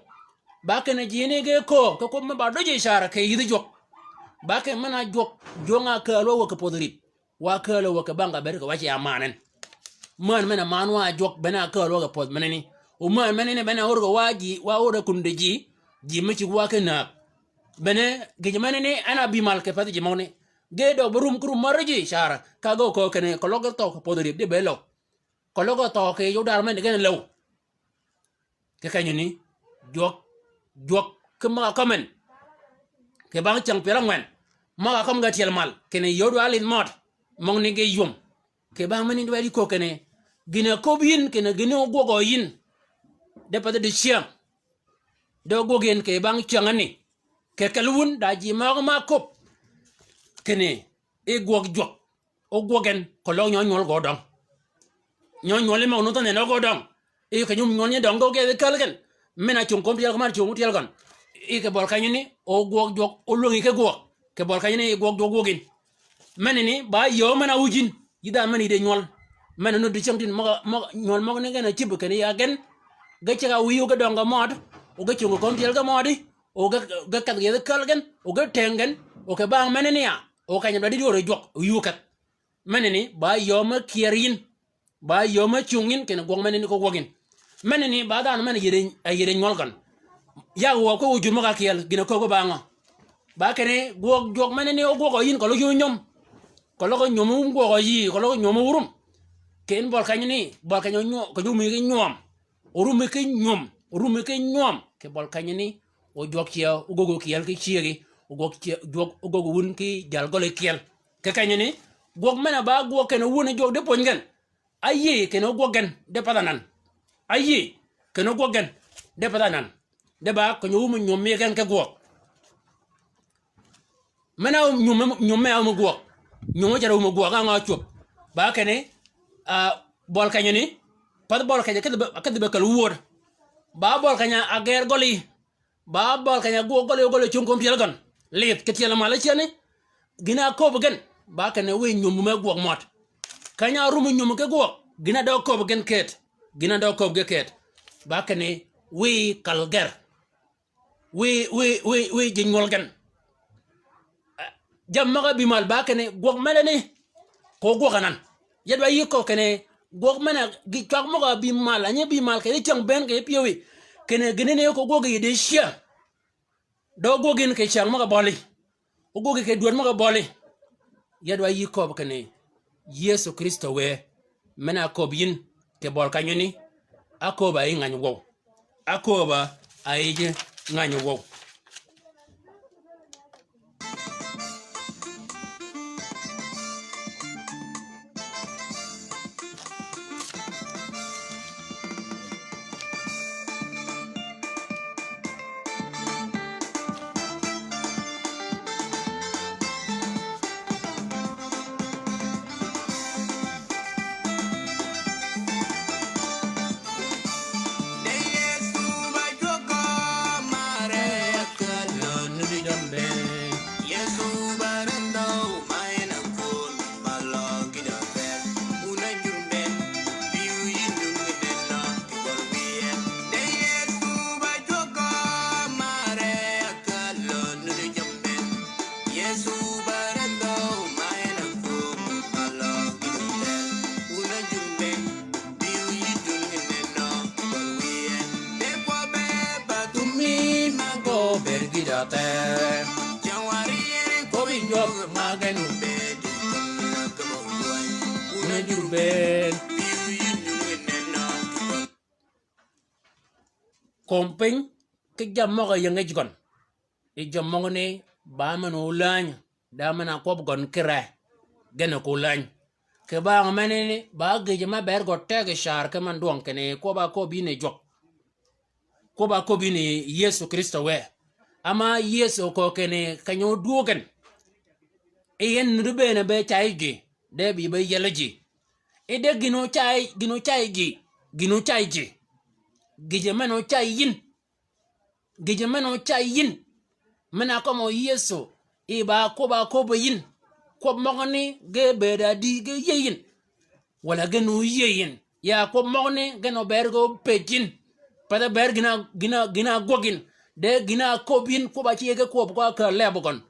Ba kinni ji ni ge köög, kì kwøb me ba døji car kì yïdhi jwøk. Ba kinni men-a jwøk, jwøng-a ákääl wa wø kì pödhi rïp. Wa ákääl wa kì bang ka bëëd kì wa ce aman en. Män men-a man wa jwøk bene ákääl wa kì pödh menani. O män menani bene áor kì wa ji, wa áor kì kundi ji, ji me cïg wa ki näg. Bene gïj menani en a bï mal kì pedhi ji møgani. Ge døg be rum ki rum mø ri ji car, ka ge oköög kinni keløg ge thøø kì pödhi rïp di bëëd lew. Keløg ge thøø kì yij odar men gen lew. Kì kenyani, jwøk, jwøk ki møg-a kømmi en. Kì bang cyäng pyär ángwen. Møg-a kømmi ge tyel mal, kinni yod wa álidh mød. Møgani ge ywöm. Kì bang menani dwaddi köög kinni, gïn-a áköbbi yïn, kinni gïn-a ógwøgø yïn. De path di cyäng. De ógwøg yïn kì bang cyängani. Kì kel wun, da ji møg-a ma áköbbi. Kinni, i gwøg jwøk. Ógwøg gen, keløg nyø nywøl gø døng. Nyø nywøl i møg-a nuth thanhø gø døng. I keny-a wum nywøl nyi døng gø ge kääl gen. Men-a cungi kömi tyel gø, man cungi tyel gøn. I kì bøl kenyani, ógwøg jwøk, ólwängi ki gwøg. Kì bøl kenyani, i gwøg jwøk gwøg yïn. Menani, ba yöö men-a wuj yïn. Yï dhanhø men-a yïde nywøl. Men-a nudd cyängtïn møg-a, møg-a, nywøl møgani gen a cïb kinni ya gen. Ge ceg-a wïy o ge døng ge mød. O ge cungi kömi tyel ge mødi. O ge, ge kedh ge yeth kääl gen. O ge tëng gen. O kì bang menani ya. O keny-a dwaddi di ör jwøk. O yï o kedh. Menani, ba yöö me kyër yïn. Ba yöö me cungi yïn, kinni gwøg menani ko gwøg yïn. Menani, ba dhanhø men-a yïde, a yïde nywøl gøn. Yag wø ko ojur møg-a kyel, gïn-a köög ba ngø. Ba kinni, gwøg jwøk menani ógwøgø yïn, keløg yï onyöm. Keløg nyöm wum gwøgø yï, keløg nyöm wurum. Kinni bøl kenyani, bøl keny-a onyö-, keny-a órumi ki nywøm. Orumi ki nywöm, orumi ki nywøm, kì bøl kenyani, o jwøk cyee, o göggi kyel ki cyëggi, o gwøg cyee, jwøk, o göggi wun ki jal gøli kyel. Kì kenyani, gwøg men-a ba gwøg kinni wun jwøk di pwöny gen. Áyïëy kinni o gwøg gen, de path anan. Áyïëy kinni o gwøg gen, de path anan. De ba keny-a wum nywöm mi gen ki gwøg. Men-a nywöm, nywöm me-a áum gwøg. Nywöm ócer áum gwøg, á ngø cwöb. Ba kinni, ah, bøl kenyani, path bøl keny-a ákedhi be, ákedhi be käl wööd. Ba bøl keny-a áger gøli. Ba bøl keny-a ágwøg gøli, gøli cungi kömi tyel gøn. Lidh, kì tyel mal ácäni. Gïn-a áköbbi gen. Ba kinni wiy nywöm me gwøg mød. Keny-a árumi nywöm ki gwøg. Gïn-a dø köbbi gen këëd. Gïn-a dø köbbi gen këëd. Ba kinni wiy kal ger. Wiy, wiy, wiy, wiy ji nywøl gen. Eh, jammì møg-a bï mal ba kinni gwøg menani. Ko gwøg anan. Ya dwa yï köög kinni gwøg men-a gï cwag møg-a bï mal, a nyi bï mal kì yij cyäng bënn kì yij pyëwí. Kinni gïnani ko gwøg yï di cyäng. Dø gwøg yïn kì cyäng møg-a bølí. Ógwøggi kì dwäd møg-a bølí. Ya dwa yï köbbi kinni, Yëso Krïstø wë, men-a áköbbi yïn, kì bøl kenyani, áköbba yij ngäny wøw. Áköbba yij ngäny wøw. Kom piny ki jammì møg-a ying yij gøn. Yi jammì møgani ba men-a ólääny, da men-a kwøb gøn ki ree, gen a ko ólääny. Kì bang menani ba gïjø me ber gø teg car ki men dwøng kinni kwøbb-a köbbi yïn yi jwøk. Kwøbb-a köbbi yïn yi Yëso Krïstø wë. Ama Yëso köög kinni keny-a ódwöög gen, yi en nuti bëën be cay ji, de bï be yiel ji. Yi de gïn-a ócay, gïn-a ócay ji, gïn-a ócay ji. Gïjø men-a ócay yïn. Gïjø men-a ócay yïn. Men-a kømmi Yëso, yi ba kwøbb-a köbbi yïn. Kwøb møgani ge bëëd a dï ge yïëy yïn. Walà gen óyïëy yïn. Ya kwøb møgani gen óber ge ópëj yïn. Path ber gïn-a, gïn-a, gïn-a ágwøg yïn. De gïn-a áköbbi yïn, kwøbb-a ceg ge kwøb ko ákääl leb gøn.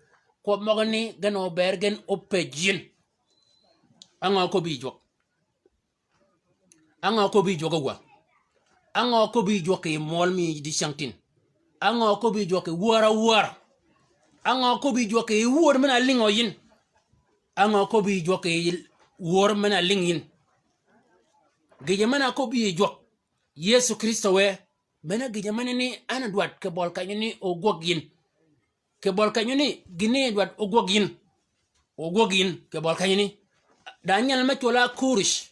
Kwøb møgani gen óber gen ópëj yïn. Á ngø áköbbi yi jwøk? Á ngø áköbbi yi jwøk áwä? Á ngø áköbbi yi jwøk kì mwøl mi dicängtïn? Á ngø áköbbi yi jwøk kì wär-a wär? Á ngø áköbbi yi jwøk kì wööd men-a álïngø yïn? Á ngø áköbbi yi jwøk kì wöör men-a álïng yïn? Gïjø men-a áköbbi yi jwøk, Yëso Krïstø wë, men-a gïjø menani en a dwaddi kì bøl kenyani ógwøg yïn. Kì bøl kenyani gïn-a dwaddi ógwøg yïn. Ógwøg yïn kì bøl kenyani. Daniel me cwøll-a Kuruc,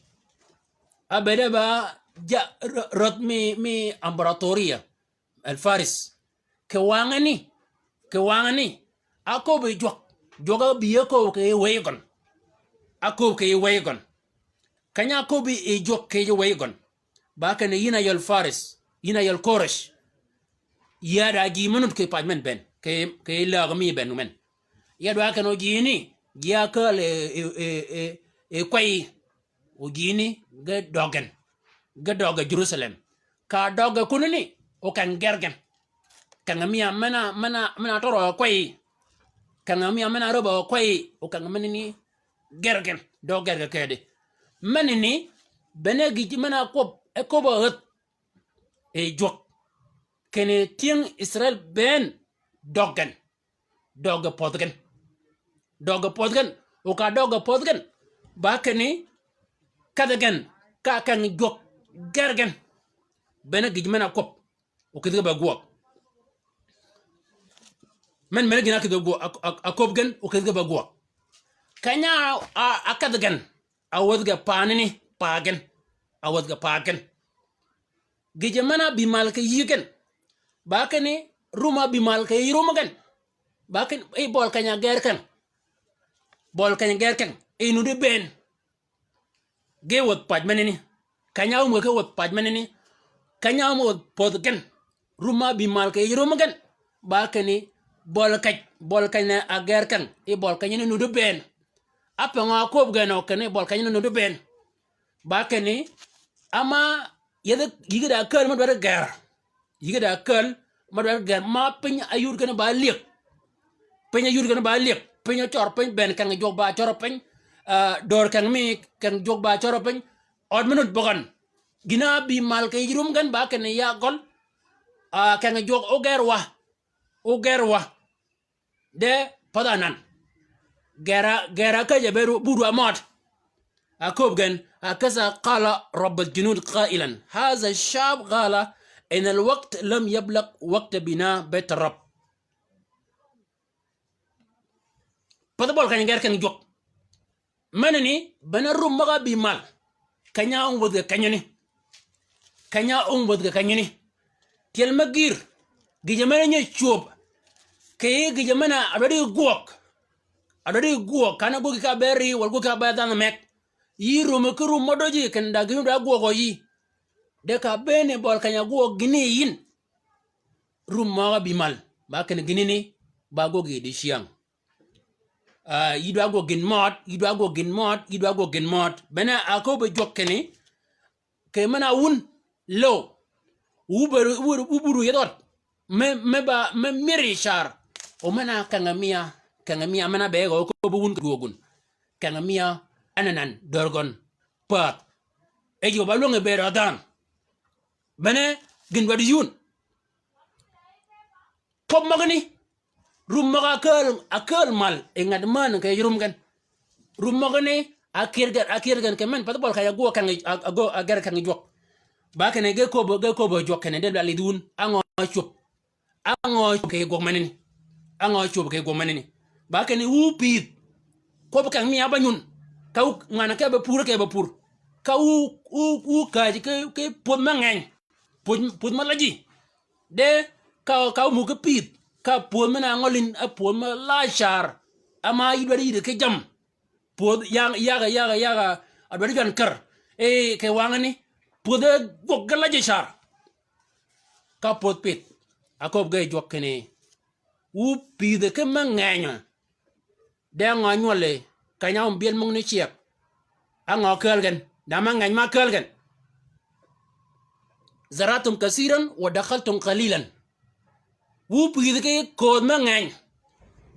ábëëd e ba ja, r-, räth mi, mi ambaratoria, el Faris. Kì wangani, kì wangani, áköbbi yi jwøk, jwøk ábï áköbbi kì wëy gøn. Áköbbi kì wëy gøn. Keny-a áköbbi yi jwøk kì wëy gøn, ba kinni yïn a yøl Faris, yïn a yøl Kuruc. Ya da ji me nud kì paj men bënn, kì, kì läg mi bënn men. Ya dwa kinni o jini, ji ákääl e, e, e, e, e kwey, o jini ge døggi gen, ge døggi gen Jerusalem. Ka døggi gen kunani, o keng ger gen. Keng mi a men-a, men-a, men-a tøri kwey. Keng mi a men-a röbbi kwey, o keng menani ger gen, døg ger gen kedi. Menani, bene gïj men-a kwøb, e köbb-a ädh yi jwøk kinni tyëng Israel bënn døggi gen. Døggi pödhi gen. Døggi pödhi gen. O ka døggi pödhi gen, ba kinni kedhi gen, ka keng jwøk ger gen. Bene gïj men-a kwøb, o kedhi ge be gwøg. Men, men gïn-a ákedhi ge gwøg, a, a, a köbbi gen, o kedhi ge be gwøg. Keny-a a, a kedhi gen, a wädhi ge paanani, paa gen. A wädhi ge paa gen. Gïjø men-a ábï mal kì yï gen, ba kinni rum ábï mal kì yij rum gen. Ba kinni, yi bøl keny-a áger keng. Bøl keny-a áger keng. Yi nuti bënn. Ge wädh paj menani. Keny-a áöm ge ki wädh paj menani. Keny-a áöm wädh pödhi gen. Rum ábï mal kì yij rum gen. Ba kinni bøl keny, bøl keny-a áger keng, yi bøl keny-a ni nuti bënn. Ápëngo áköbbi gen o kinni bøl keny-a ni nuti bënn. Ba kinni, ama yethi yïge da ákääl me dwaddi ger. Yïge da ákääl me dwaddi ger, ma piny áyud gen ba ályëg. Piny áyud gen ba ályëg. Piny ócør piny bënn, keng jwøk ba cør piny. Ah, dör keng mi, keng jwøk ba cør piny. Ød me nud bøgøn. Gïn-a ábï mal kì yij rum gen ba kinni ya gøl. Ah, keng jwøk óger wa. Óger wa. De path anan. Ger-a, ger-a ákäjj-a be ru-, bud wa mød. Aköbbi gen, hakadha qala Rabbul junud qailan, hadha ash-sha'b ghafil, inna al-waqta lam yablugh waqta bina bayt ar-Rabb. Path bøl keny-a ger keng jwøk. Menani, bene rum møg-a bï mal. Keny-a áöng wädhi ge kenyani. Keny-a áöng wädhi ge kenyani. Tyel me gïr, gïjø men-a nyi cwöb. Kì yij gïjø men-a dwaddi gwøg. A dwaddi gwøg, kan-a gwøggi ka be ri, wal gwøggi ka be dhanhø meg. Yï römmi ki rum mø døji, kinni da gïn-a dwa gwøgø yï. De ka bënni bøl keny-a gwøg gïni yïn. Rum møg-a bï mal, ba kinni gïnani, ba gwøggi dicyäng. Ah, yï dwa gwøg gïn mød, yï dwa gwøg gïn mød, yï dwa gwøg gïn mød. Bene aköbbi jwøk kinni, kì men-a wun, lo. Wu bur, wu bur, wu bur yethi ød. Me, me ba, me myëri car. O men-a keng-a miya, keng-a miya men-a be gø köbbi wun kì dwøøg wun. Keng-a miya, en anan, dör gøn, pädh. E ji ba lwänge bëëd a dhanhø. Bene, gïn dwaddi yï wun. Köbbi møgani, Rum møg-a kääl, a kääl mal yi ngat männ kì yij rum gen. Rum møgani a kyër gen, a kyër gen kì men path bøl keny-a gwøg keng, a, a gwøg, a ger keng jwøk. Ba kinni ge köbbi, ge köbbi jwøk kinni del ba lidh wun. Á ngø cwöb? Á ngø cwöb kì gwøg menani? Á ngø cwöb kì gwøg menani? Ba kinni wu pïdh. Kwøb keng mi a ba nyun. Ka wu ngan-a ke be pur, ke be pur. Ka wu, wu, wu käjji ki, ki pwödh me ngeny. Pwödh, pwödh me läjji. De ka, ka wu mug ki pïdh. Ka pwödh men-a ngøl yin, a pwödh me läj car. Ama yï dwaddi yïddi ki jamm. Pwödh yag, yag, yag, yag, a dwaddi jwan kär. E, kì wangani. Pwödh e gwøg ki läjji car. Ka pwödh pïdh. A köbbi ge jwøk kinni. Wu pïdhi ki me ngeny. De á ngø nywølli, keny-a ómbyël møgani cyëg. Á ngø kääl gen, da me ngeny ma kääl gen. زرعتم كثيرا ودخلتم قليلا. Wu pïdhi ki köödh me ngeny.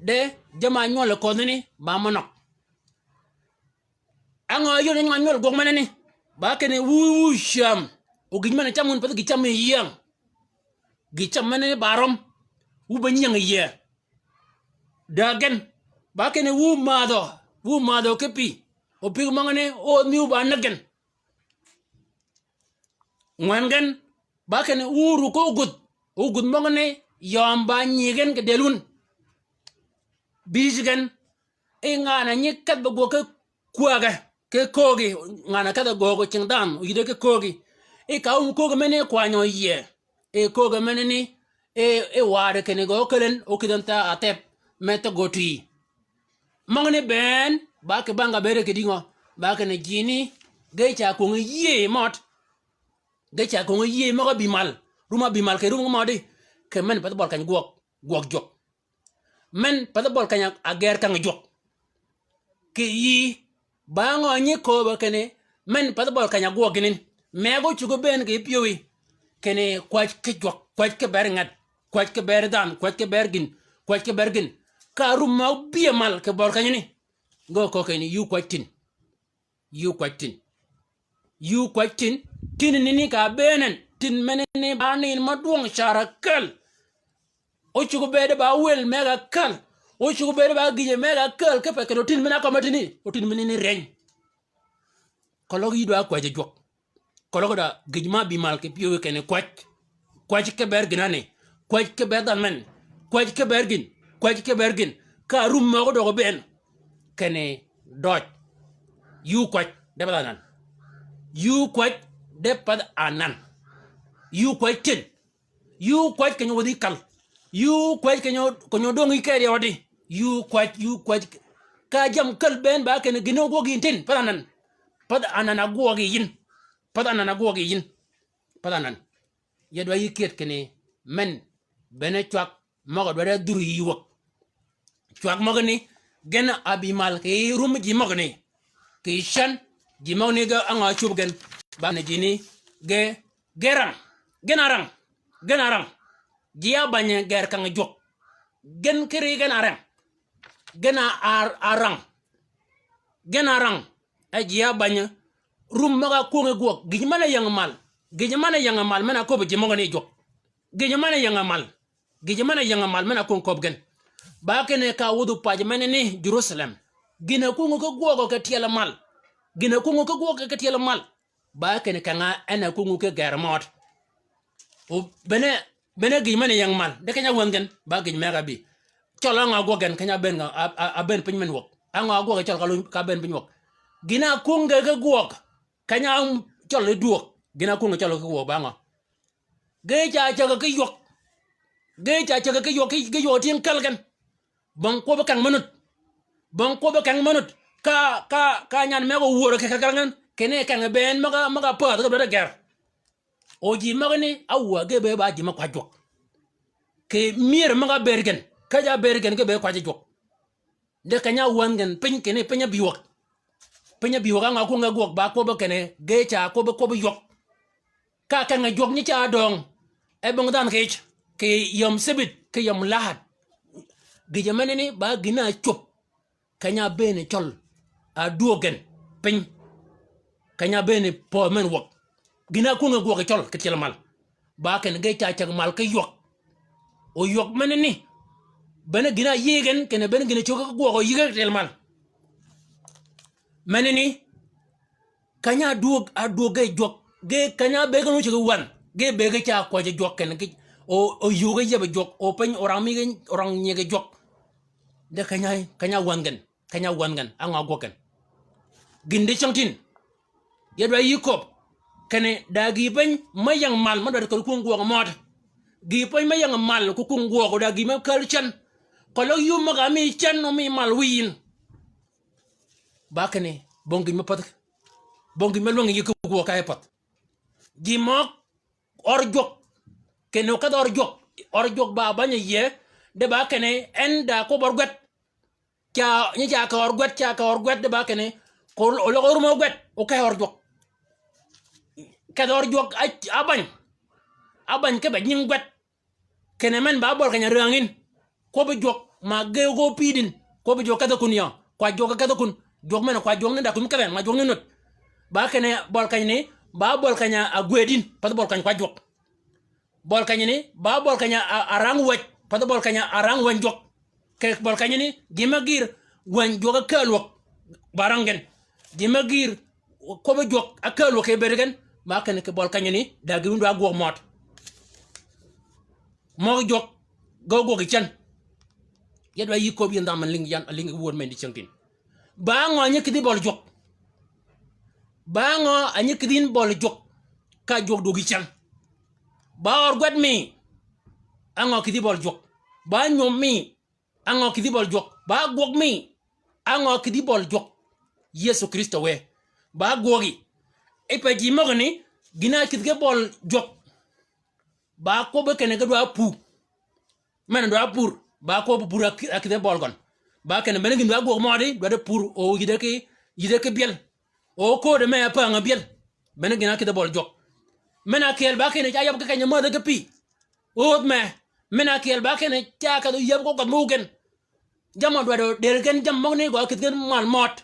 De, jamm-a nywølli köödhani, ba me nøg. Á ngø yod ni ngø nywøl gwøg menani? Ba kinni wu, wu cäm. O gïj men-a cam wun path gïj cam mi yieng. Gïj cam menani ba røm. Wu be nyieng yie. Dääg gen. Ba kinni wu mädhø. Wu mädhø ki pï. O pïg møgani, o nyiw ba näg gen. Ngwen gen. Ba kinni wu rug ki ogudh. Ogudh møgani, yøm ba nyi gen kì dël wun. Bïj gen. I ngan-a nyi kedh be gwøg ki kwäge, ki köögi, ngan-a kedh-a göög cingi dhanhø, oyïdde ki köögi. I ka wum köögi menani kwany-a yie. I köögi menani, i, i waadø kinni gø ókäl en, ókïdh en tha athep, me thøg gø twï. Møgani bënn, ba kì bang-a bëëd kì dïngø, ba kinni jini, ge ca kwöngi yie mød. Ge ca kwöngi yie møg-a bï mal, rum-a bï mal kì rum mødi, kì men path bøl keny gwøg, gwøg jwøk. Men path bøl keny-a ger keng jwøk. Kì yï, ba ngø nyi kööbø kinni, men path bøl keny-a gwøg gïn yin. Mëgg ócuggi bënn kì pyëwí. Kinni kwäj ki jwøk, kwäj ki ber ngat, kwäj ki ber dhanhø, kwäj ki ber gïn, kwäj ki ber gïn. Ka rum møg bï-a mal kì bøl kenyani. Ge köög kinni, yï kwäj tin. Yï kwäj tin. Yï kwäj tin. Tin nini ka bëën en. Tin menani ba nin ma dwøng car akääl. Ócuggi bëëd ba wël mëgg akääl. Ócuggi bëëd ba gïjø mëgg akääl. Kipe kinni o tin men-a kømmi tïni. O tin menani ryeny. Keløg yï dwa kwäjji jwøk. Keløg da gïj ma bï mal kì pyëwí kinni kwäj. Kwäj ki ber gïn ani. Kwäj ki ber dhanhø men. Kwäj ki ber gïn. Kwäj ki ber gïn. Ka rum møg-a døg bënn. Kinni døj. Yï kwäj. De path anan. Yï kwäj. De path anan. Yï kwäj tin. Yï kwäj keny-a wädhi kal. Yï kwäj keny-a, keny-a döng yi keri ødi. Yï kwäj, yï kwäj. Ka jamm käl bënn ba kinni gïn-a ógwøg yïn tin. Path anan. Path anan a gwøg yi yïn. Path anan a gwøg yi yïn. Path anan. Ya dwa yï kyëd kinni men bene cwag møg-a dwaddi dhur yï wäg. Cwag møgani gen a bï mal kì rum ji møgani. Kì cän ji møgani ge á ngø cub gen. Ba ni jini ge, ge rang. Gen a rang. Gen a rang. Ji á bany ger kang jwøk. Gen kiri gen a rang. Gen a, a, a rang. Gen a rang. E ji á bany. Rum møg-a kwöngi gwøg. Gïj men-a ying mal. Gïj men-a ying mal. Men-a köbbi ji møgani jwøk. Gïj men-a ying mal. Gïjø men-a ying mal men-a kwöng köbbi gen. Ba kinni ka wudhu paj menani Jerusalem. Gïn-a kwöngø ki gwøgø ki tyel mal. Gïn-a kwöngø ki gwøgø ki tyel mal. Ba kinni keng-a en a kwöngø ki ger mød. O bene, bene gïj men-a ying mal. De keny-a wänhgi gen, ba gïj mëgg-a bï. Cøl á ngø gwøg gen, keny-a bënn, a, a, a bënn piny men wäg. Á ngø gwøg cøl ka lu-, ka bënn piny wäg. Gïn-a kwöngø ki gwøg. Keny-a cøl i dwöög. Gïn-a kwöngø cøl ki gwøg ba ngø. Ge ca cägø ki ywøg. Ge ca cägø ki ywøg, ki, ki ywøg tyëng käl gen. Bong kwøbbi keng me nud. Bong kwøbbi keng me nud. Ka, ka, ka nyan mëgg-a wuörø kì käl gen. Kinni keng bënn møg-a, møg-a pädhi ge dwaddi ger. O ji møgani, áwäg ge be ba ji me kwäj jwøk. Kì myër møg-a bëëd gen. Käjj-a bëëd gen ge be kwäjji jwøk. De keny-a wänhgi gen piny kinni piny ábï wäg. Piny ábï wäg á ngø kwöng-a gwøg ba kwøbbi kinni ge ca kwøbbi kwøbbi ywøg. Ka keng-a ywøg nyi ca döng. E bong dhanhø kì yij, kì yöm cebit, kì yöm lahad. Gïjø menani ba gïn-a cwöb. Keny-a bënn cøl. A dwöög gen piny. Keny-a bënn pödh men wäg. Gïn-a kwöng-a gwøg cøl kì tyel mal. Ba kinni ge ca cäg mal ki ywøg. O ywøg menani. Bene gïn-a yïëy gen, kinni bene gïn-a cöggi ki gwøg oyïge tyel mal. Menani, keny-a adwöög, adwöög ge jwøk, ge keny-a ábëggi nu ciggi wänhø, ge bëggi ca kwäjji jwøk kinni ki, o, oyïëy ge yieb jwøk, o piny orang mi ge, orang nyeg jwøk. De keny-a, keny-a wänhø gen, keny-a wänhø gen, á ngø ágwøg gen. Gïn di cyängtïn. Ya dwaddi yï köbbi, kinni da gïï piny me ying mal, me dwaddi källi kwöng gwøg mød. Gïï piny me ying mal, ki kwöng gwøg, da gïï me källi cen. Keløg yï ómeg-a mi cen, ómi mal wïyin. Ba kinni, bong gïn me pädhi. Bong gïn me lwängi yï ki gwøg ka yi pädhi. Ji møg ør jwøk. Kinni okedh ør jwøk. Ør jwøk ba bäny-a yie. De ba kinni en da kwøbbi ør gwed. Ca, nyi ca kedhi ør gwed, ca kedhi ør gwed de ba kinni. Ko oløg ör mø gwed. Okedhi ør jwøk. Kedhi ør jwøk a, ábäny. Ábäny kipe nying gwed. Kinni men ba bøli keny-a rääng yïn. Kwøbbi jwøk ma ge gø pïdin. Kwøbbi jwøk kedhi kun yø. Kwajj jwøk kedhi kun. Jwøk men-a kwajj jwøk ni da kun kedhi, ma jwøk ni nud. Ba kinni bøli keny ni, ba bøli keny-a ágwëd yïn. Pädhi bøli keny kwajj jwøk. Bøli keny ni, ba bøli keny-a, a, arang wäj. Pädhi bøli keny-a arang wäny jwøk. Ke bøli keny ni, gïn me gïr, wäny jwøk ákääl wäg. Ba rang gen. Gïn me gïr, kwøbbi jwøk ákääl wäg kì bëëd gen, ma kinni kì bøli keny ni, da gïn wïn dwa gwøg mød. Møg jwøk, ge gwøg yi cen. Ya dwaddi yï köbbi yïn dhanhø men lïngi yan, lïngi wööd men di cyängtïn. Ba ngø a nyi kïdhi bøli jwøk. Ba ngø a nyi kïdhi yïn bøli jwøk. Ka jwøk dwøg yi cen. Ba ør gwed mi. Á ngø kïdhi bøli jwøk. Ba nywøm mi. Á ngø kïdhi bøli jwøk. Ba gwøg mi. Á ngø kïdhi bøli jwøk. Yëso Krïstø wë. Ba gwøgi. Ipe ji møgani, gïn-a kïdhi ge bøli jwøk. Ba kwøbbi kinni ge dwa pur. Men-a dwa pur. Ba kwøbbi pur a kï-, a kïdhi bøli gøn. Ba kinni bene gïn dwa gwøg mødi, dwa de pur, o yïde ki, yïde ki byel. O kööde me ápäng-a byel. Bene gïn-a kïdhi bøli jwøk. Men-a kyel ba kinni ca yab ki keny-a mädhi ki pï. Öödh me. Men-a kyel ba kinni ca kedhi yab ko gødh mø gen. Jamm-a dwaddi dël gen jammì møgani gø kïdhi gen mal mød.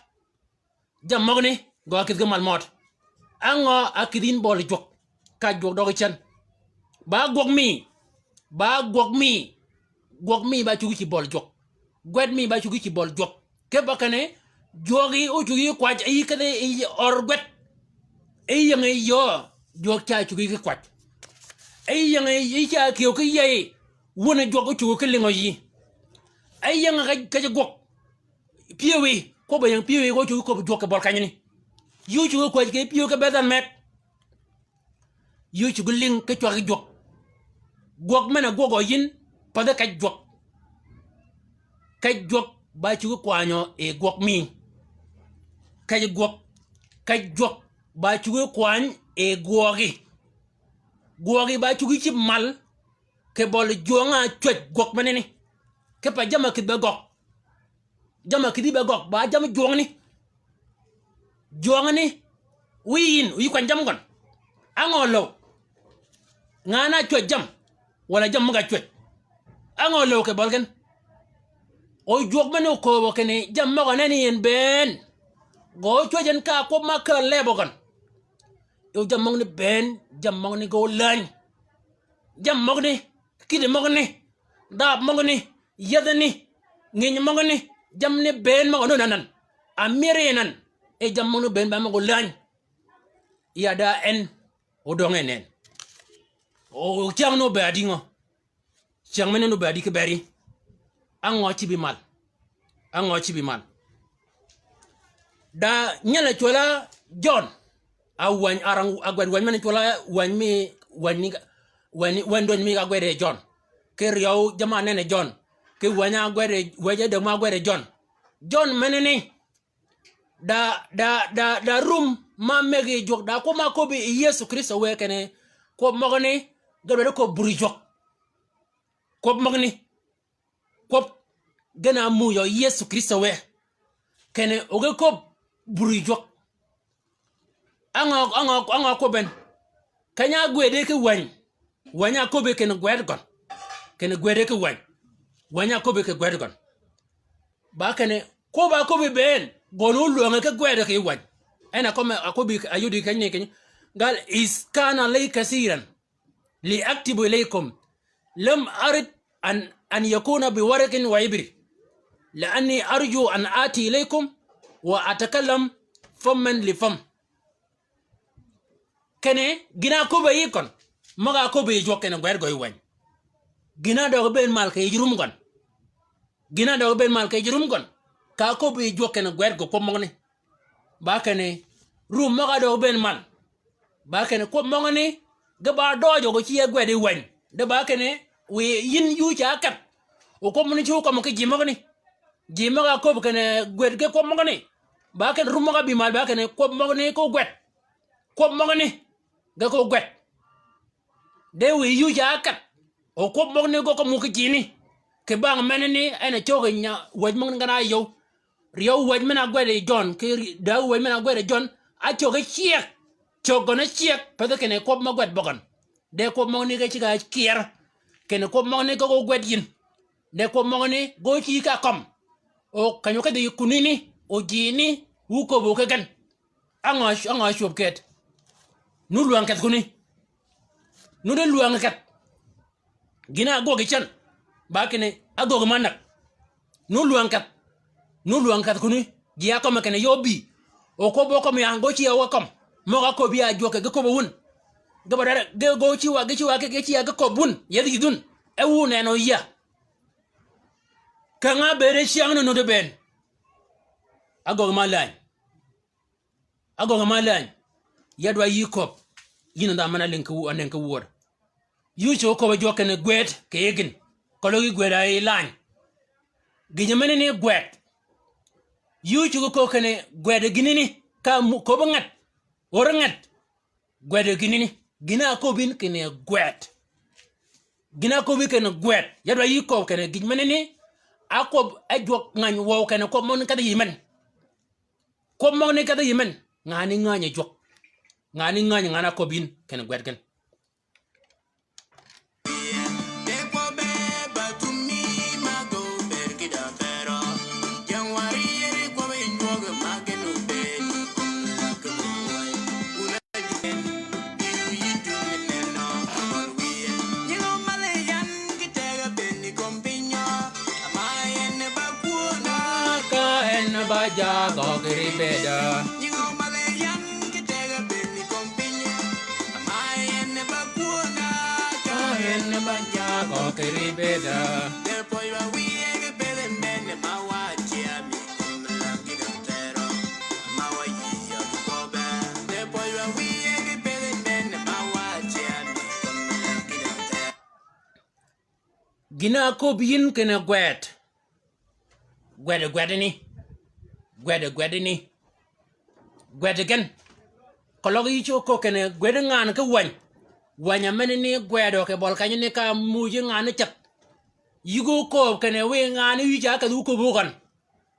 Jammì møgani gø kïdhi gen mal mød. Á ngø a kïdhi yïn bøli jwøk. Ka jwøk døgi cen. Ba gwøg mi. Ba gwøg mi. Gwøg mi ba cuggi ci bøli jwøk. Gwed mi ba cuggi ci bøli jwøk. Kipe kinni, jwøk yi ócuggi ki kwajj, yi kedhi yi ør gwed. Yi ying yi yöö, jwøk ca cuggi ki kwajj. Yi ying yi ca kyew ki yei, wun jwøk ócuggi ki lïngø yi. Yi ying ke, ke ji gwøg. Pyëwí, kwøbbi ying pyëwí, ócuggi köbbi jwøk kì bøli keny ni. Yï ócuggi kwäjji kì pyëwí ki bëëdh-a med. Yï ócuggi lïng ki cwaggi jwøk. Gwøg men-a gwøgø yïn, pädhi kej jwøk. Kej jwøk ba cuggi kwanyø yi gwøg mi. Kej gwøg, kej jwøk ba cuggi kwany yi gwøgi. Gwøgi ba cuggi cïb mal, kì bøli jwøng-a cwäj gwøg menani. Kipe jamm-a kïdhi be gøg. Jamm-a kïdhi be gøg, ba jamm jwøngani. Jwøngani, wiy yïn, wiy kwany jamm gøn. Á ngø løw? Ngan-a cwäj jamm, walà jamm møg-a cwäj. Á ngø løw kì bøli gen? O jwøk men-a ókööbø kinni jamm møg-a nenni yi en bënn. Gø ócwäj en ka kwøb ma kääl lebø gøn. O jamm møgani bënn, jamm møgani gø ólääny. Jamm møgani, kïddi møgani, dhab møgani, yädhani, ngïnyi møgani, jammani bënn møg-a nööni anan. Amyëri yi anan, e jamm møgani bënn ba møg-a ólääny. Ya da en, odøng en en. O cyäng ni obëëd yi ngø? Cyäng mene ni obëëd yi ki beri? Á ngø cïbi mal? Á ngø cïbi mal? Da nyel-a cwøl-a Jøn. A wäny, a rang, a gwed wäny men-a cwøl-a wäny mi, wäny ni, wäny, wäny döny mi ka gwede Jøn. Ki ryew jamm-a nenni Jøn. Ki wäny-a gwede, wäj ádäg ma gwede Jøn. Jøn menani. Da, da, da, da rum ma mëggi jwøk, da kwøb ma köbbi yi Yëso Krïstø wë kinni, kwøb møgani, ge dwaddi köbbi buri jwøk. Kwøb møgani. Kwøb gen-a ámuyø Yëso Krïstø wë. Kinni o ge köbbi buri jwøk. Á ngø, á ngø, á ngø kwøb en? Keny-a ágwëde ki wäny. Wäny-a áköbbi kinni gwed gøn. Kinni gwëde ki wäny. Wäny-a áköbbi kinni gwed gøn. Ba kinni, kwøb-a áköbbi bënn, gøn ólwänge ki gwed ki wäny. En a kømmi, a köbbi, a yodi kenyi ni kenyi. Gal, إذ كان لي كثيرا لأكتب إليكم، لم أرد an, an yakuna bi waraqin wa ibri. Li'anni arju an ati ilaykum wa atakallam famman li fam. Kene, gïn-a áköbbi yï gøn. Møg-a áköbbi yï jwøk kene gwed gø yï wäny. Gïn-a døøg bëën mal kì yij rum gøn. Gïn-a døøg bëën mal kì yij rum gøn. Ka áköbbi yï jwøk kene gwed gø kwøb møgani. Ba kene, rum møg-a døøg bëën mal. Ba kene kwøb møgani, ge ba døøjø gø ci ye gwed yï wäny. De ba kene, wiy yïn yuu ca ákedh. O kwøb møgani ci ókömmi ki ji møgani. Ji møg-a áköbbi kene gwed ge kwøb møgani. Ba kene rum møg-a bï mal, ba kene kwøb møgani ko gwed. Kwøb møgani, ge ko gwed. De wiy yuu ca ákedh. O kwøb møgani gø kømmi ki jini. Kì bang menani, en a cöggi nya wäj møgani gen-a áyøw. Ryeew wäj men-a ágwed yi Jøn, kì ri-, dääg wäj men-a ágwed yi Jøn, ácöggi cyeg. Cöggi gøn ácyeg, pathi kinni kwøb me gwed bøgøn. De kwøb møgani ge ceg-a kyer. Kinni kwøb møgani ge gø gwed yïn. De kwøb møgani ge ócïg ka kømmi. O keny-a ókedhi yi kunini, o jini, wu köbbi ki gen. Á ngø, á ngø cwöb ked? Nu lwäng kedh kuni. Nu di lwäng kedh. Gïn-a ágwøg yi cen. Ba kinni, ágwøg ma näg. Nu lwäng kedh. Nu lwäng kedh kuni. Ji ákømmi kinni yø bï. O kwøb bø kømmi ya, ge ócïg-a wa kømmi. Møg-a áköbbi ya jwøk ge köbbi wun. Ge ba dara, ge, ge ócïg-a wa, ge cïg-a wa, ge, ge cïg-a ge köbbi wun. Yedhi yïdhun. E wu nenø ya. Keng-a ábëëd cyängni nuti bënn. Ágøggi ma läny. Ágøggi ma läny. Ya dwa yï köbb. Yïn a dhanhø men-a lïng ki wu-, a nëng ki wuöd. Yï ócuggi köbbi jwøk kinni gwëd kì yï gïn. Keløg yï gwëd-a yï läny. Gïjø menani gwëd. Yï ócuggi köbbi kinni gwëd gïnani. Ka mu-, köbbi nget. Ör nget. Gwed gïnani, gïn-a áköbbi yïn kinni gwed. Gïn-a áköbbi yïn kinni gwed. Ya dwa yï köbbi kinni gïj menani, ákwøb e jwøk ngäny wøw kinni kwøb møgani kedhi yï men. Kwøb møgani kedhi yï men. Ngani ngänyi jwøk. Ngani ngänyi ngan-a áköbbi yïn kinni gwed gen. Ka en ba jagø kì ribedø. Ka en ba jagø kì ribedø. Gïn-a áköbbi yïn kinni gwed. Gwed, gwedani. Gwed, gwedani. Gwed gen. Keløg yï cuggi köbbi kinni gwed ngan ki wäny. Wäny-a menani gwedø kì bøl kenyani ka muuj ngan ceth. Yï ge óköbbi kinni wiy ngan wïj-a ákedhi óköbbi gøn.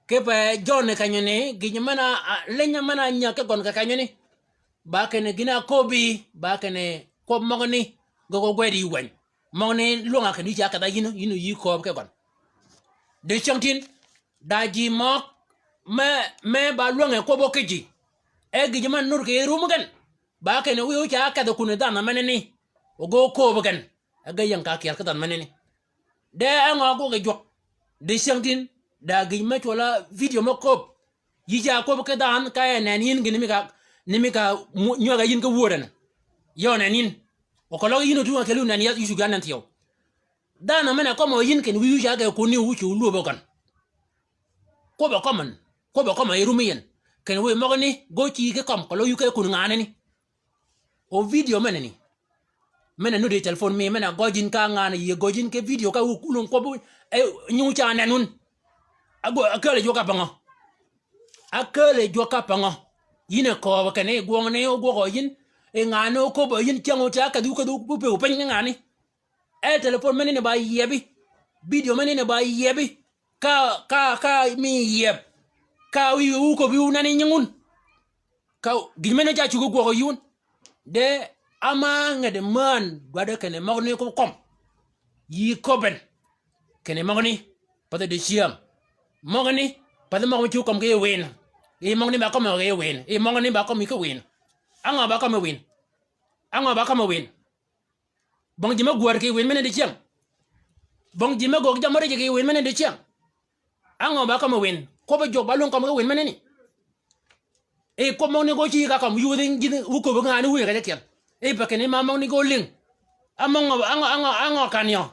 Kipe Jøn kenyani, gïj men-a, a, liny men-a nyäg ki gøn kì kenyani. Ba kinni gïn-a áköbbi, ba kinni kwøb møgani, ge gø gwed yï wäny. Møgani lwøng-a kinni yï ca kedha yïn, yïn yï kööb ki gøn. Dicyängtïn, da ji møg, me, me ba lwänge kwøbbø ki ji. E gïj men-a nud kì yij rum gen. Ba kinni wiy óca kedhi kun dhanhø menani. O ge ókööb gen. E ge ying ka kyel ki dhanhø menani. De e ngø ágwøg yi jwøk. Dicyängtïn, da gïj me cwøl-a video me kööb. Yï ca kwøb ki dhanhø ka e nen yïn gïn ni mi ka, ni mi ka mu-, nywäg-a yïn ki wuödani. Ya onën yïn. O keløg yïn otwøng-a kelli onën ya, yï cuggi anen thyew. Dhanhø men-a kømmi yïn kinni wiy yï ca ge kunni wu cuggi lwöbø gøn. Kwøbb-a kømmi, kwøbb-a kømmi yi rum yi yien. Kinni wiy møgani, ge ócïg ki kømmi, keløg yï ke kun nganani. O video menani. Men-a nuddi telefon mi, men-a gøj yïn ka ngan-a yï gøj yïn ki video ka wu kulung kwøbbi, e, nying-a ca nen wun. Agwø-, akääl jwøk ápangø. Akääl jwøk ápangø. Yïn e kööbø kinni gwøngani ógwøgø yïn, e ngan-a óköbbø yïn cyäng-a ca kedhi ókedhi ópëggu piny ki ngan-a. E telefon menani ba yiebbi. Video menani ba yiebbi. Ka, ka, ka mi yieb. Ka wiy óköbbi wu nani nying wun. Ka gïj men-a ca cuggi gwøgø yï wun. De ama ngedi mään dwaddi kinni møgani ko kømmi. Yï köbbi en. Kinni møgani, pathi dicyäng. Møgani, pathi møg-a mi cuggi kømmi ki wïn. Yi møgani ba kømmi ki wïn. Yi møgani ba kømmi ki wïn. Á ngø ba kømmi wïn? Á ngø ba kømmi wïn? Bong ji me gwäär kì wïn men-a dicyäng. Bong ji me gøggi jammì ri ji kì win meneni dicyäng. Á ngø ba kømmi win? Kwøbbi jwøk ba lwøng kømmi ki win meneni. E kwøb møgani gø cï ka kømmi yudhi jidhi wu köbbi ki ngani wuye kej ákyel. E pa kinni ma møgani gø lïng. Á møg-, á ngø, á ngø, á ngø kan yø?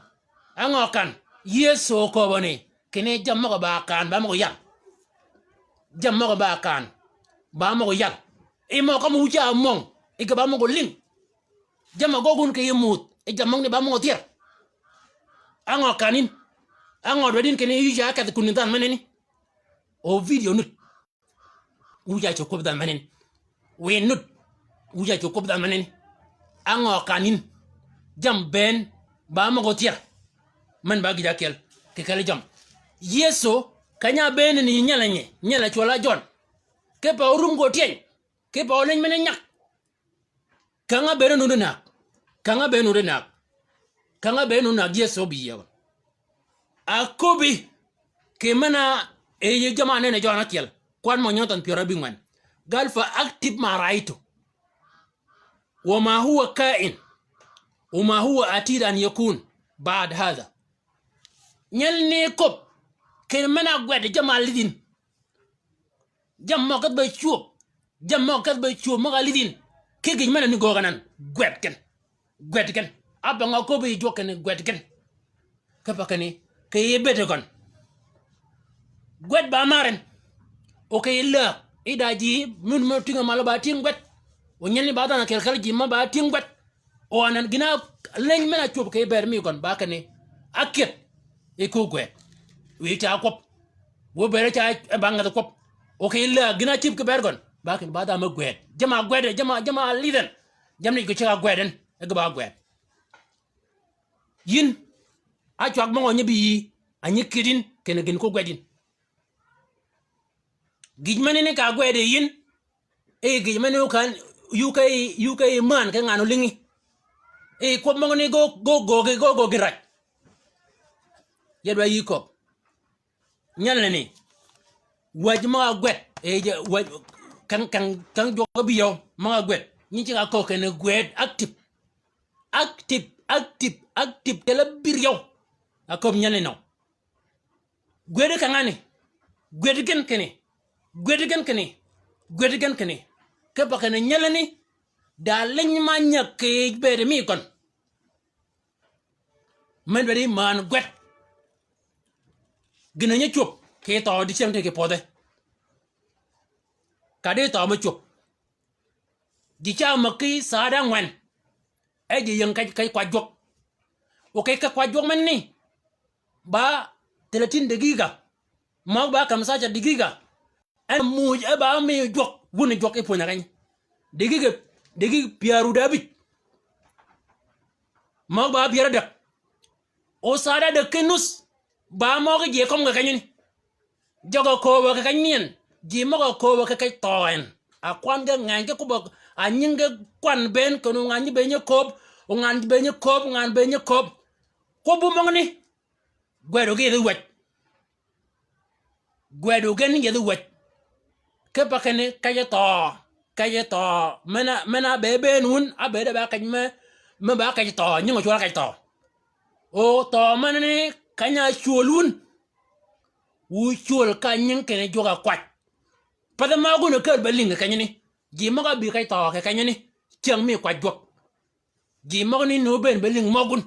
Á ngø kan? Yëso köbbi ni kinni jammì møg-a ba kan, ba møg-a yal. Jammì møg-a ba kan, ba møg-a yal. E møg-a kømmi wu ca møng, e kì ba møg-a lïng. Jammì gøggi wun kì yij muuth, e jammì møgani ba møg-a thyër. Á ngø kan yïn? Á ngø dwaddi yïn kinni yï ca kedh kun dhanhø meneni? O video nud. Wu ca cwøk kwøb dhanhø meneni. Win nud. Wu ca cwøk kwøb dhanhø meneni. Á ngø kan yïn? Jammì bënn ba møg-a thyër. Men ba gïj ákyel kì kelli jammì. Yëso, keny-a bënn ni nyelli nyi, nyelli cwøll-a Jøn. Kipe orum gø tyeny. Kipe oleny men-a nyag. Kang-a bëëd nuti näg. Kang-a bëëd nuti näg. Kang-a bëëd nuti näg, Yëso óbï yie. Aköbbi kì men-a e yij jamm-a nenni Jøn ákyel. Kwan mø nyøn thon pyär ábïngwen. Gal fa aktub ma ra'aytu. Wa ma huwa ka'in. Wa ma huwa atid an yakun ba'd hadha. Nyelli ni köbb. Kì men-a gwed jamm-a álidh yïn. Jammì møg-a kedh be cwöb. Jammì møg-a kedh be cwöb møg-a álidh yïn. Ki gïj men-a ni göög anan. Gwed gen. Gwed gen. Ábang-a köbbi yi jwøk kinni gwed gen. Kipe kinni kì yij bëëd gøn. Gwed ba mar en. O kì yij läg. Yi da ji, mun mø tïng-a malø ba tïng gwed. O nyelli ba dhanhø ákyel kelli ji mø ba tïng gwed. O anan gïn-a leny men-a cwöb kì bëëd mi gøn ba kinni ákyëdh. Yi köög gwëd. Wiy ca kwøb. Wø bëëd ca ba ngädhi kwøb. O kì yij läg gïn-a cïb kì bëëd gøn. Ba kinni ba dhanhø me gwëd. Jamm-a gwed, jamm-a, jamm-a álidh en. Jammì ni gø ceg-a gwed en. E gø ba gwed. Yïn, á cwag møg-a nyi bï yï, a nyi kït yïn, kinni gïn ko gwed yïn. Gïj meneni ka gwed yi yïn, e gïj meneni kan, yuu ka yi, yuu ka yi mään ki ngan-a ólïngi. E kwøb møgani gø, gø, gø, gø, gø, gø rac. Ya dwa yï köbb. Nyelli ni. Wäj møg-a gwed. E je, wäj, kang, kang, kang jwøk bï yøw. Møg-a gwed. Nyi ceg-a köög kinni gwed active. Active, active, active. Kelli bïr yøw. Aköbb nyelli ni. Gwed kang-a ni. Gwed gen kinni. Gwed gen kinni. Gwed gen kinni. Kipe kinni nyelli ni. Da leny ma nyäg kì bëëd mi gøn. Men dwaddi mään gwed. Gïn-a nyi cwöb kì thøø dicyäng ti kì pödhe. Ka di thøø me cwöb. Ji ca mäg ki saa di ángwen. E ji ying kej, kej kwajji jwøk. O kej kej kwajji jwøk meneni. Ba telatin degiga. Møg ba kamsaca degiga. En muuj e ba mi jwøk, wun jwøk e pwöny-a keny. Degiga, degiga pyär wud ábïj. Møg ba pyär ádäg. O saa di ádäg ki nus, ba møgi ji kömi kì kenyani. Jøg-a kööbø kì kenyani en, ji møg-a kööbø kì kej thøø en. A kwan ge ngeny ki kubbø, a nyingi ge kwan bënn, kenni o ngan nyi be nyi kööb, o ngan be nyi kööb, ngan be nyi kööb. Kwøbbu møgani, gwed o ki yethi wäj. Gwed o gen yethi wäj. Kipe kinni kej thøø, kej thøø, men-a, men-a be bënn wun, ábëëd e ba kej me, me ba kej thøø, nyingi cwøl-a kej thøø. O thøø menani keny-a cwöl wun. Wu cwöl ka nying kinni jwøk-a kwaj. Pathi møg-a gun kääl be lïng kì kenyani. Ji møg-a bï kej thøø kì kenyani. Cyäng mi kwaj jwøk. Ji møgani ni óbëën be lïng møg-a gun.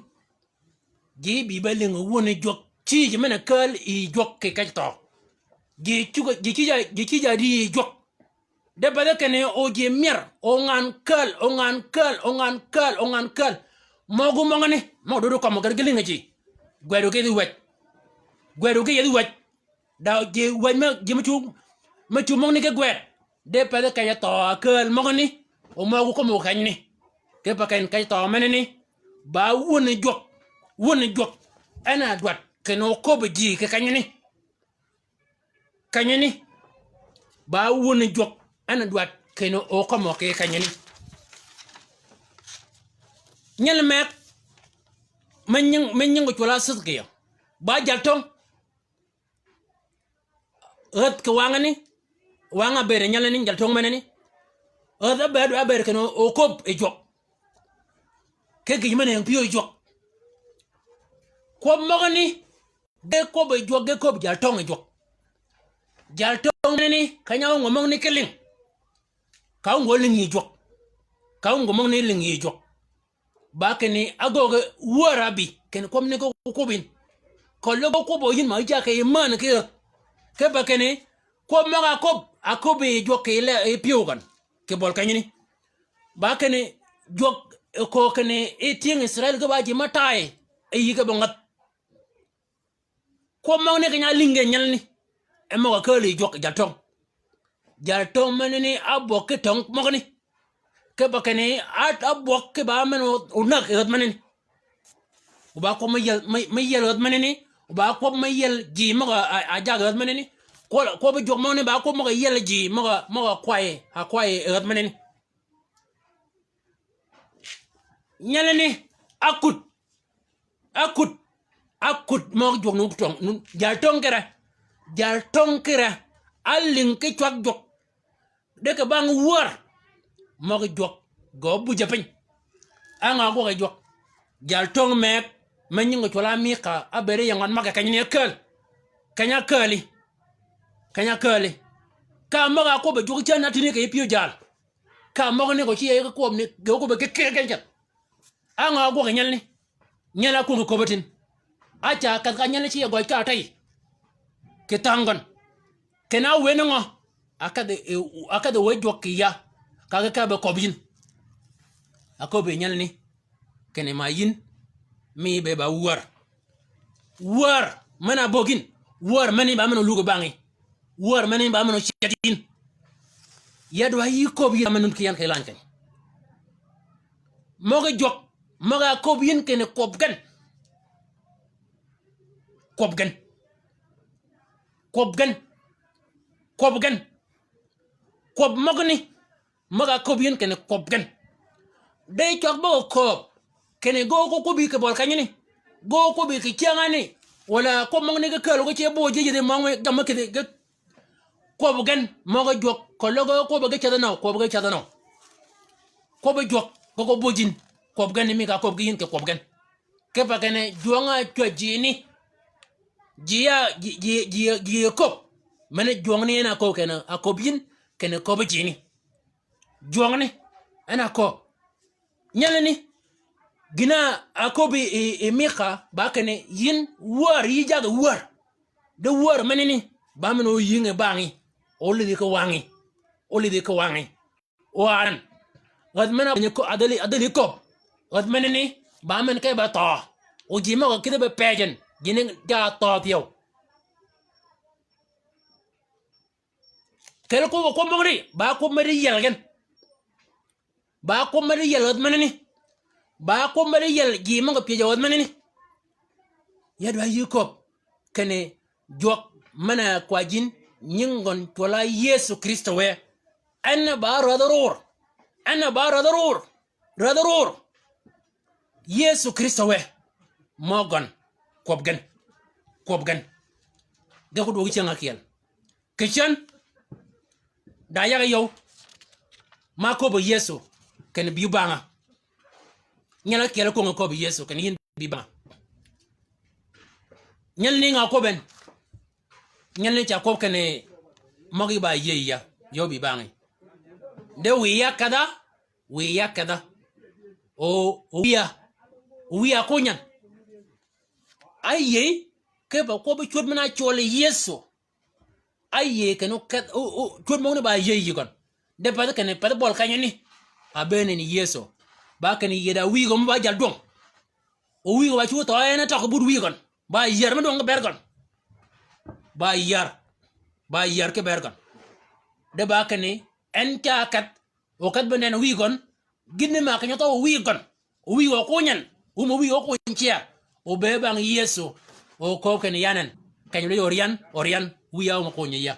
Ji bï be lïng wun jwøk. Cïj men-a kääl yi jwøk kì kej thøø. Ji cuggi, ji cïj-a, ji cïj-a di yi jwøk. De pathi kinni o ji myär, o ngan kääl, o ngan kääl, o ngan kääl, o ngan kääl. Møgu møgani, møg-a dwaddi kømmi gen ki lïngi ji. Gwed o ki yethi wäj. Gwed o ki yethi wäj. Da ji wäj me, ji me cu, me cu møgani ki gwed. De pathi kej-a thøø a kääl møgani, o møgu kømmi kenyani. Kipe kinni kej thøø menani, ba wun jwøk, wun jwøk. En a dwaddi kinni o köbbi ji kì kenyani. Kenyani, ba wun jwøk, en a dwaddi kinni o kømmi kì kenyani. Nyelli meg, me nying, me nying cwøl-a Cidkiya. Ba jal töng. Ädh kì wangani, wang-a bëëd nyelani, jal töng menani. Ädh ábëëd, ábëëd kinni o köbbi jwøk. Ki gïj men-a ying pyëw jwøk. Kwøb møgani, ge kwøb yi jwøk, ge kwøb jaltöng yi jwøk. Jaltöng ni, keny-a óngø møgani ki lïng. Ka óngø lïng yi jwøk. Ka óngø møgani lïng yi jwøk. Ba kinni, ágöggi wär ábï, kinni kwøb ni ge kwøb yïn. Keløg ge kwøb yïn ma yï jakì yi männ ki rädh. Kipe kinni, kwøb møg-a ákwøb, ákwøb yi jwøk kì le, yi pyëw gøn. Kì bøl kenyani. Ba kinni, jwøk, e, köög kinni, yi tyëng Israil ge ba ji me tay, e yï ge be ngädh. Kwøb møgani keny-a álïng gen nyelani. E møg-a kääl yi jwøk jaltöng. Jaltöng menani ábwøg ki töng møgani. Kipe kinni, a, ábwøg ki ba men o, onäg yi rädh menani. O ba kwøb me yiel, me, me yiel rädh menani. O ba kwøb me yiel ji møg-a, a, a jag yi rädh menani. Kwøb, kwøb jwøk møgani ba kwøb møg-a yiel ji møg-a, møg-a kway, a kway yi rädh menani. Nyelani, ákut. Ákut. Ákut møg jwøk nu töng, nu, jaltöng ki re. Jaltöng ki re. Álïng ki cwag jwøk. De kì bang wär. Møg jwøk. Gø buj-a piny. Á ngø ágwøg yi jwøk. Jaltöng meg. Me nying gø cwøl-a Mika. Ábëëd yi ying gøn møg-a kenyani ákääl. Keny-a ákääli. Keny-a ákääli. Ka møg-a ákwøb yi jwøk cän-a tïni kì yij pyëw jal. Ka møgani gø ci yij ki kwøb ni, ge kwøb ge kì gen ceth. Á ngø ágwøg yi nyelani. Nyel-a ákwöng köbb-a tïn. Áca kedh ka nyelani ci yij gøj ka tey. Kì thang gøn. Kinni áwënni ngø. Ákedhi, e, ákedhi wë jwøk kì ya. Ka ge ka be köbb yïn. Áköbbi nyelani. Kinni ma yïn. Mi be ba wär. Wär, men-a áböggi yïn. Wär meni ba men-a ólug bangí. Wär meni ba men-a ócedhi yïn. Ya dwa yï köbbi yïn, men-a nuti ki yan kì lany keny. Møg-a jwøk, møg-a áköbbi yïn kinni kwøb gen. Kwøb gen. Kwøb gen. Kwøb gen. Kwøb møgani. Møg-a áköbbi yïn kinni kwøb gen. De cwag bøg kööb. Kinni ge ko kwøbbi kì bøl kenyani. Ge ko kwøbbi kì cyängani. Walà kwøb møgani ge kääl ge ce bøg ji yïdhi møg mi gamm-a kïdhi ge. Kwøb gen møg-a jwøk. Keløg ge kwøbbi ge ceth nø, kwøbbi ge ceth nø. Kwøbbi jwøk, ge ko buj yïn. Kwøb gen mi ka áköbbi yïn kì kwøb gen. Kipe kinni jwøng-a ácwäj jini. Ji ya, ji, ji, ji, ji köbb. Meni jwøngni en a köög kinni, a köbbi yïn, kinni köbbi jini. Jwøngni, en a köög. Nyelani, gïn-a áköbbi yi, yi, yi Mika, ba kinni, yïn wär, yï jaggi wär. De wär menani, ba men-a óyïnge bangí. Ólidhi ki wangí. Ólidhi ki wangí. O an. Rädh men-a ábënyi köbb, adhäli, adhäli köbb. Rädh menani, ba men ke be thøø. O ji møg-a kïdhi be pëjjin. Jini ja thøø thyew. Kel kwøb, kwøb møgani, ba kwøb medi yiel gen. Ba kwøb medi yiel rädh menani. Ba kwøb medi yiel ji møg-a pyëj rädh menani. Ya dwa yï köbb. Kinni jwøk men-a kwajji yïn nying gøn cwøll-a Yëso Krïstø wë. En ba rädhi rur. En ba rädhi rur. Rädhi rur. Yëso Krïstø wë. Mø gøn. Kwøb gen. Kwøb gen. Ge ko dwøg cyäng ákyel. Kì cän. Da yag yøw. Ma köbbi Yëso. Kinni bï banga. Nyel ákyel ákwöngi köbbi Yëso. Kinni yïn bï banga. Nyel ni nga kwøb en. Nyel ni ca kwøb kinni møg-a ba yïëy ya, yøw bï bangí. De wiya kedha, wiya kedha. O, o wiya, o wiya kunyan. Áyïëy, kipe kwøb cwöd men-a cwøl yi Yëso. Áyïëy kinni o kedh, o, o, cwöd møgani ba yïëy yï gøn. De pathi kinni, pathi bøl kenyani. A bëën ni Yëso. Ba kinni yïëy da wïy gø mø ba jal dwøng. O wïy gø ba cwöd thøø en a tøg but wïy gøn. Ba yär me dwøng ki bër gøn. Ba yär. Ba yär ki bër gøn. De ba kinni, en ca kedh. O kedh be nen wïy gøn. Gïn ni ma keny-a thøø o wïy gøn. O wïy gø kunyan. Wum o wïy gø kuny cia. O be bang Yëso. O kööb kinni yan en. Keny-a lwëy oryan, oryan. Wïya wum o kuny ya.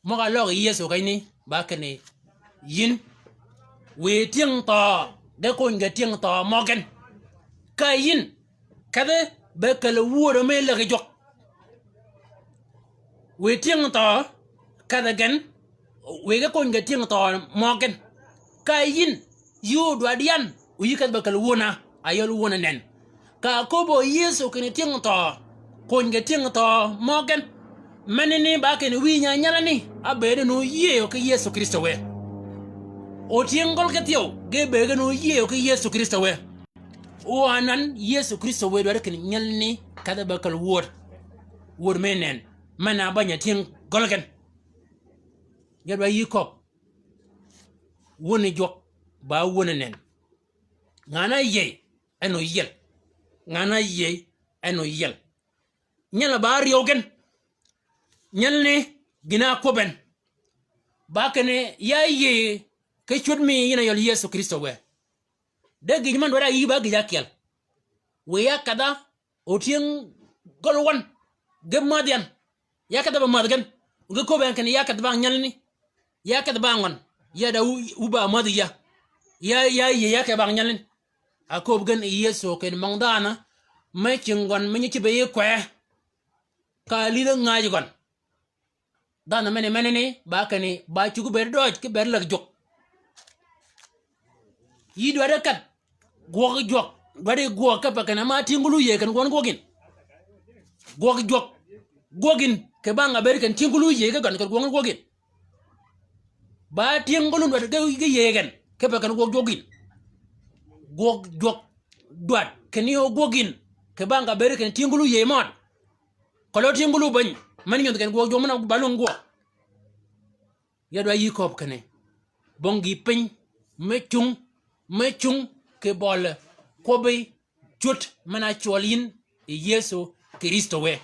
Møg-a løg Yëso kenyani, ba kinni, yïn, wiy tyëng thøø, ge kony ge tyëng thøø møg gen. Ka yïn, kedhi be käl wuöd me läg jwøk. Wiy tyëng thøø, kedhi gen, wiy ge kony ge tyëng thøø møg gen. Ka yïn, yï odwaddi yan, o yï kedhi be käl wuön-a, a yøl wuön-a nen. Ka áköbbi Yëso kinni tyëng thøø, kony kì tyëng thøø mø gen. Menani ba kinni wïj nya nyalani, ábëëd en óyëëyø ki Yëso Krïstø wë. O tyëng gøl ki thyew, ge bëëd gen óyëëyø ki Yëso Krïstø wë. O anan Yëso Krïstø wë dwaddi kinni nyalani kedhi be käl wööd. Wööd me nënn, men-a ba nya tyëng gøl gen. Ya dwaddi yï köbbi. Wöni jwøk, ba wöni nënn. Ngan-a áyïëy, en oyiel. Ngan-a áyïëy, en oyiel. Nyal-a ba áryew gen. Nyalani gïn-a ákwøb en. Ba kinni ya áyïëy ki cwöd mi yïn a yøl Yëso Krïstø wë. De gïj møn dwaddi áyï ba gïj ákyel. Wiy ya kedha, o tyëng gøl wøn, ge mädh yan. Ya kedhi ba mädh gen. O ge köbbi en kinni ya kedhi bang nyalani. Ya kedhi bang ngøn. Ya da wu, wu ba mädhi ya. Ya, ya yïëy ya kedhi bang nyalani. Áköbbi gen yi Yëso kinni møng dhanhø, me cingi gøn me nyi cïb yi kwee. Ka álïdhi ngäj gøn. Dhanhø meni, menani, ba kinni, ba cuggi bëëd døøj, ki bëëd läg jwøk. Yï dwaddi kat, gwøg jwøk, dwaddi gwøg kipe kinni ma tyëng gøl óyïëy kinni gwøn gwøg yïn. Gwøg jwøk, gwøg yïn, kì bang a bëëd kinni tyëng gøl óyïëy ki gøn kinni gwøn gwøg yïn. Ba tyëng gøl dwaddi ge, ge yïëy gen, kipe kinni gwøg jwøk yïn. Gwøg jwøk dwaddi kinni o gwøg yïn, kì bang a bëëd kinni tyëng gøl óyïëy mød. Kelø tyëng gøl óbëny, men nyudh kinni gwøg jwøk men-a ba lwøng gwøg. Ya dwaddi yï köbbi kinni. Bong gïï piny, me cung, me cung, kì bøli, kwøbbi, cwöd, men-a cwøl yïn, yi Yëso Krïstø wë.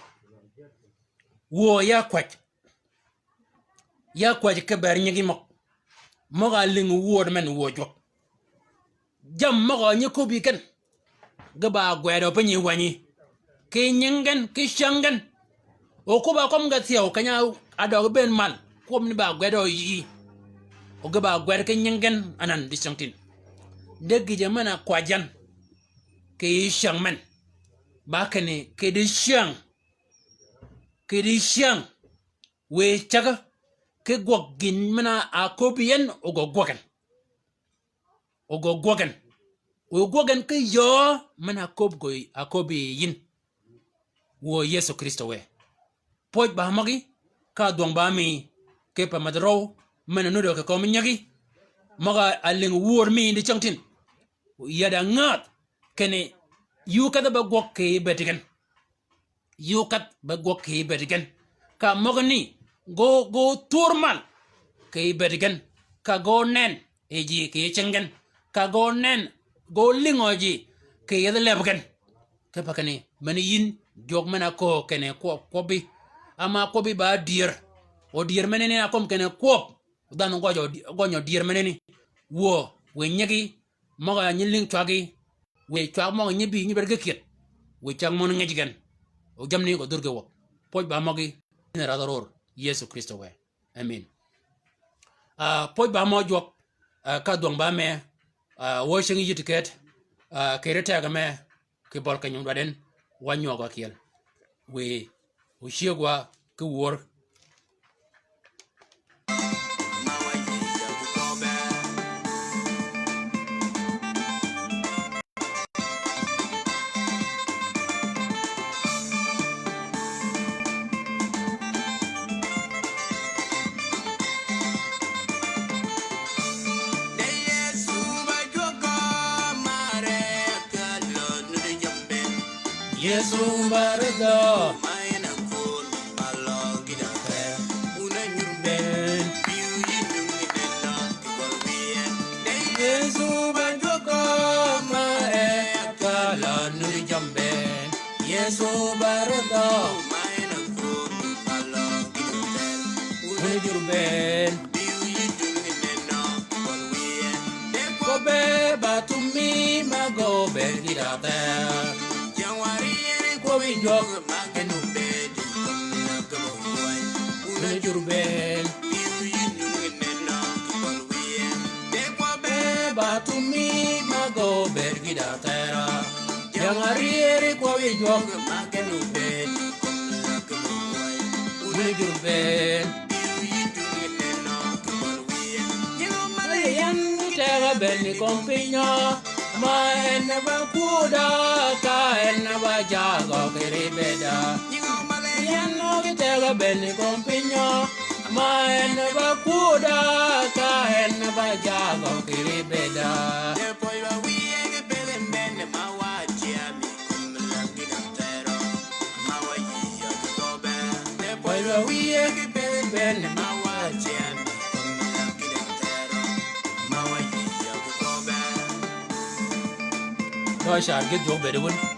Wuö ya kwäj. Ya kwäj ki bër nyigi møg. Møg-a álïng wööd men wuö jwøk. Jammì møg-a nyi köbbi gen, ge ba gwedø piny yi wänyi. Ki nying gen, ki cyäng gen. O kwøbb-a kømmi ge thyew, keny-a ádøøg bënn mal, kwøbbani ba gwedø yïí. O ge ba gwed ki nying gen anan dicyängtïn. De gïjø men-a kwäjji yan, kì yij cyäng men. Ba kinni, kì dicyäng. Kì dicyäng. Wiy cägg, ki gwøg gïn men-a áköbbi yi en, o gø gwøg en. O gø gwøg en. O gwøg en ki yöö men-a áköbbi gø, áköbbi yi yïn. Wuö Yëso Krïstø wë. Pwøj ba møgí, ka dhwøng ba mi, kipe mädhi røw, men-a nuddø kì kömi nyägi. Møg-a álïng wööd mi dicyängtïn. Ya da ngädh, kinni, yï kedhi be gwøg kì bëëd gen. Yï kedhi be gwøg kì bëëd gen. Ka møgani, gø, gø thwör mal, kì bëëd gen. Ka gø nenn, yi ji kì cingi gen. Ka gø nenn, gø lïngø ji, kì yethi leb gen. Kipe kinni, men yïn, jwøk men-a köög kinni kwøb, kwøbbi. Ama kwøbbi ba dyër. O dyër menani a kömi kinni kwøb. Dhanhø gøjø, gønyø dyër menani. Wuö, wiy nyigi, møg-a nyi lïng cwaggi, wiy cwag møg-a nyi bï nyi bëëd ge kyëd, wiy cwag møn ngej gen. O jammì ni gø dhur ge wäg. Pwøj ba møgí, yïn a rädhi rör, Yëso Krïstø wë. Amen. Ah, pwøj ba mø jwøk, ah, ka dhwøng ba me, ah, wø cingi yïddi kët, ah, kì ri tegø me, kì bøl keny-a dwaddi en, wa nywøg wa kyel. Wiy, o cyëg wa ki wör. Yëso ba rädhø. Yëso ba jwøk ma e ka la nuri jambe. Yëso ba rädhø. Wuni jur ben. Kwøbbe ba tumi ma gø bëëd gï da thera. Kwøbbi jwøk. Wuni jur ben. Kwøbbe ba tumi ma gø bëëd gï da thera. Jang arieri kwøbbi jwøk. Wuni jur ben. Yan tega ben ni kom pinyø. Ma en ba kuda, ka en ba jago kiri beda. Nyingo male yan no ki tega beni kom pinyo. Ma en ba kuda, ka en ba jago kiri beda. Depois ba wiye ki pele mene ma wa chiami. Dø car gïdh jwøk bedi wun.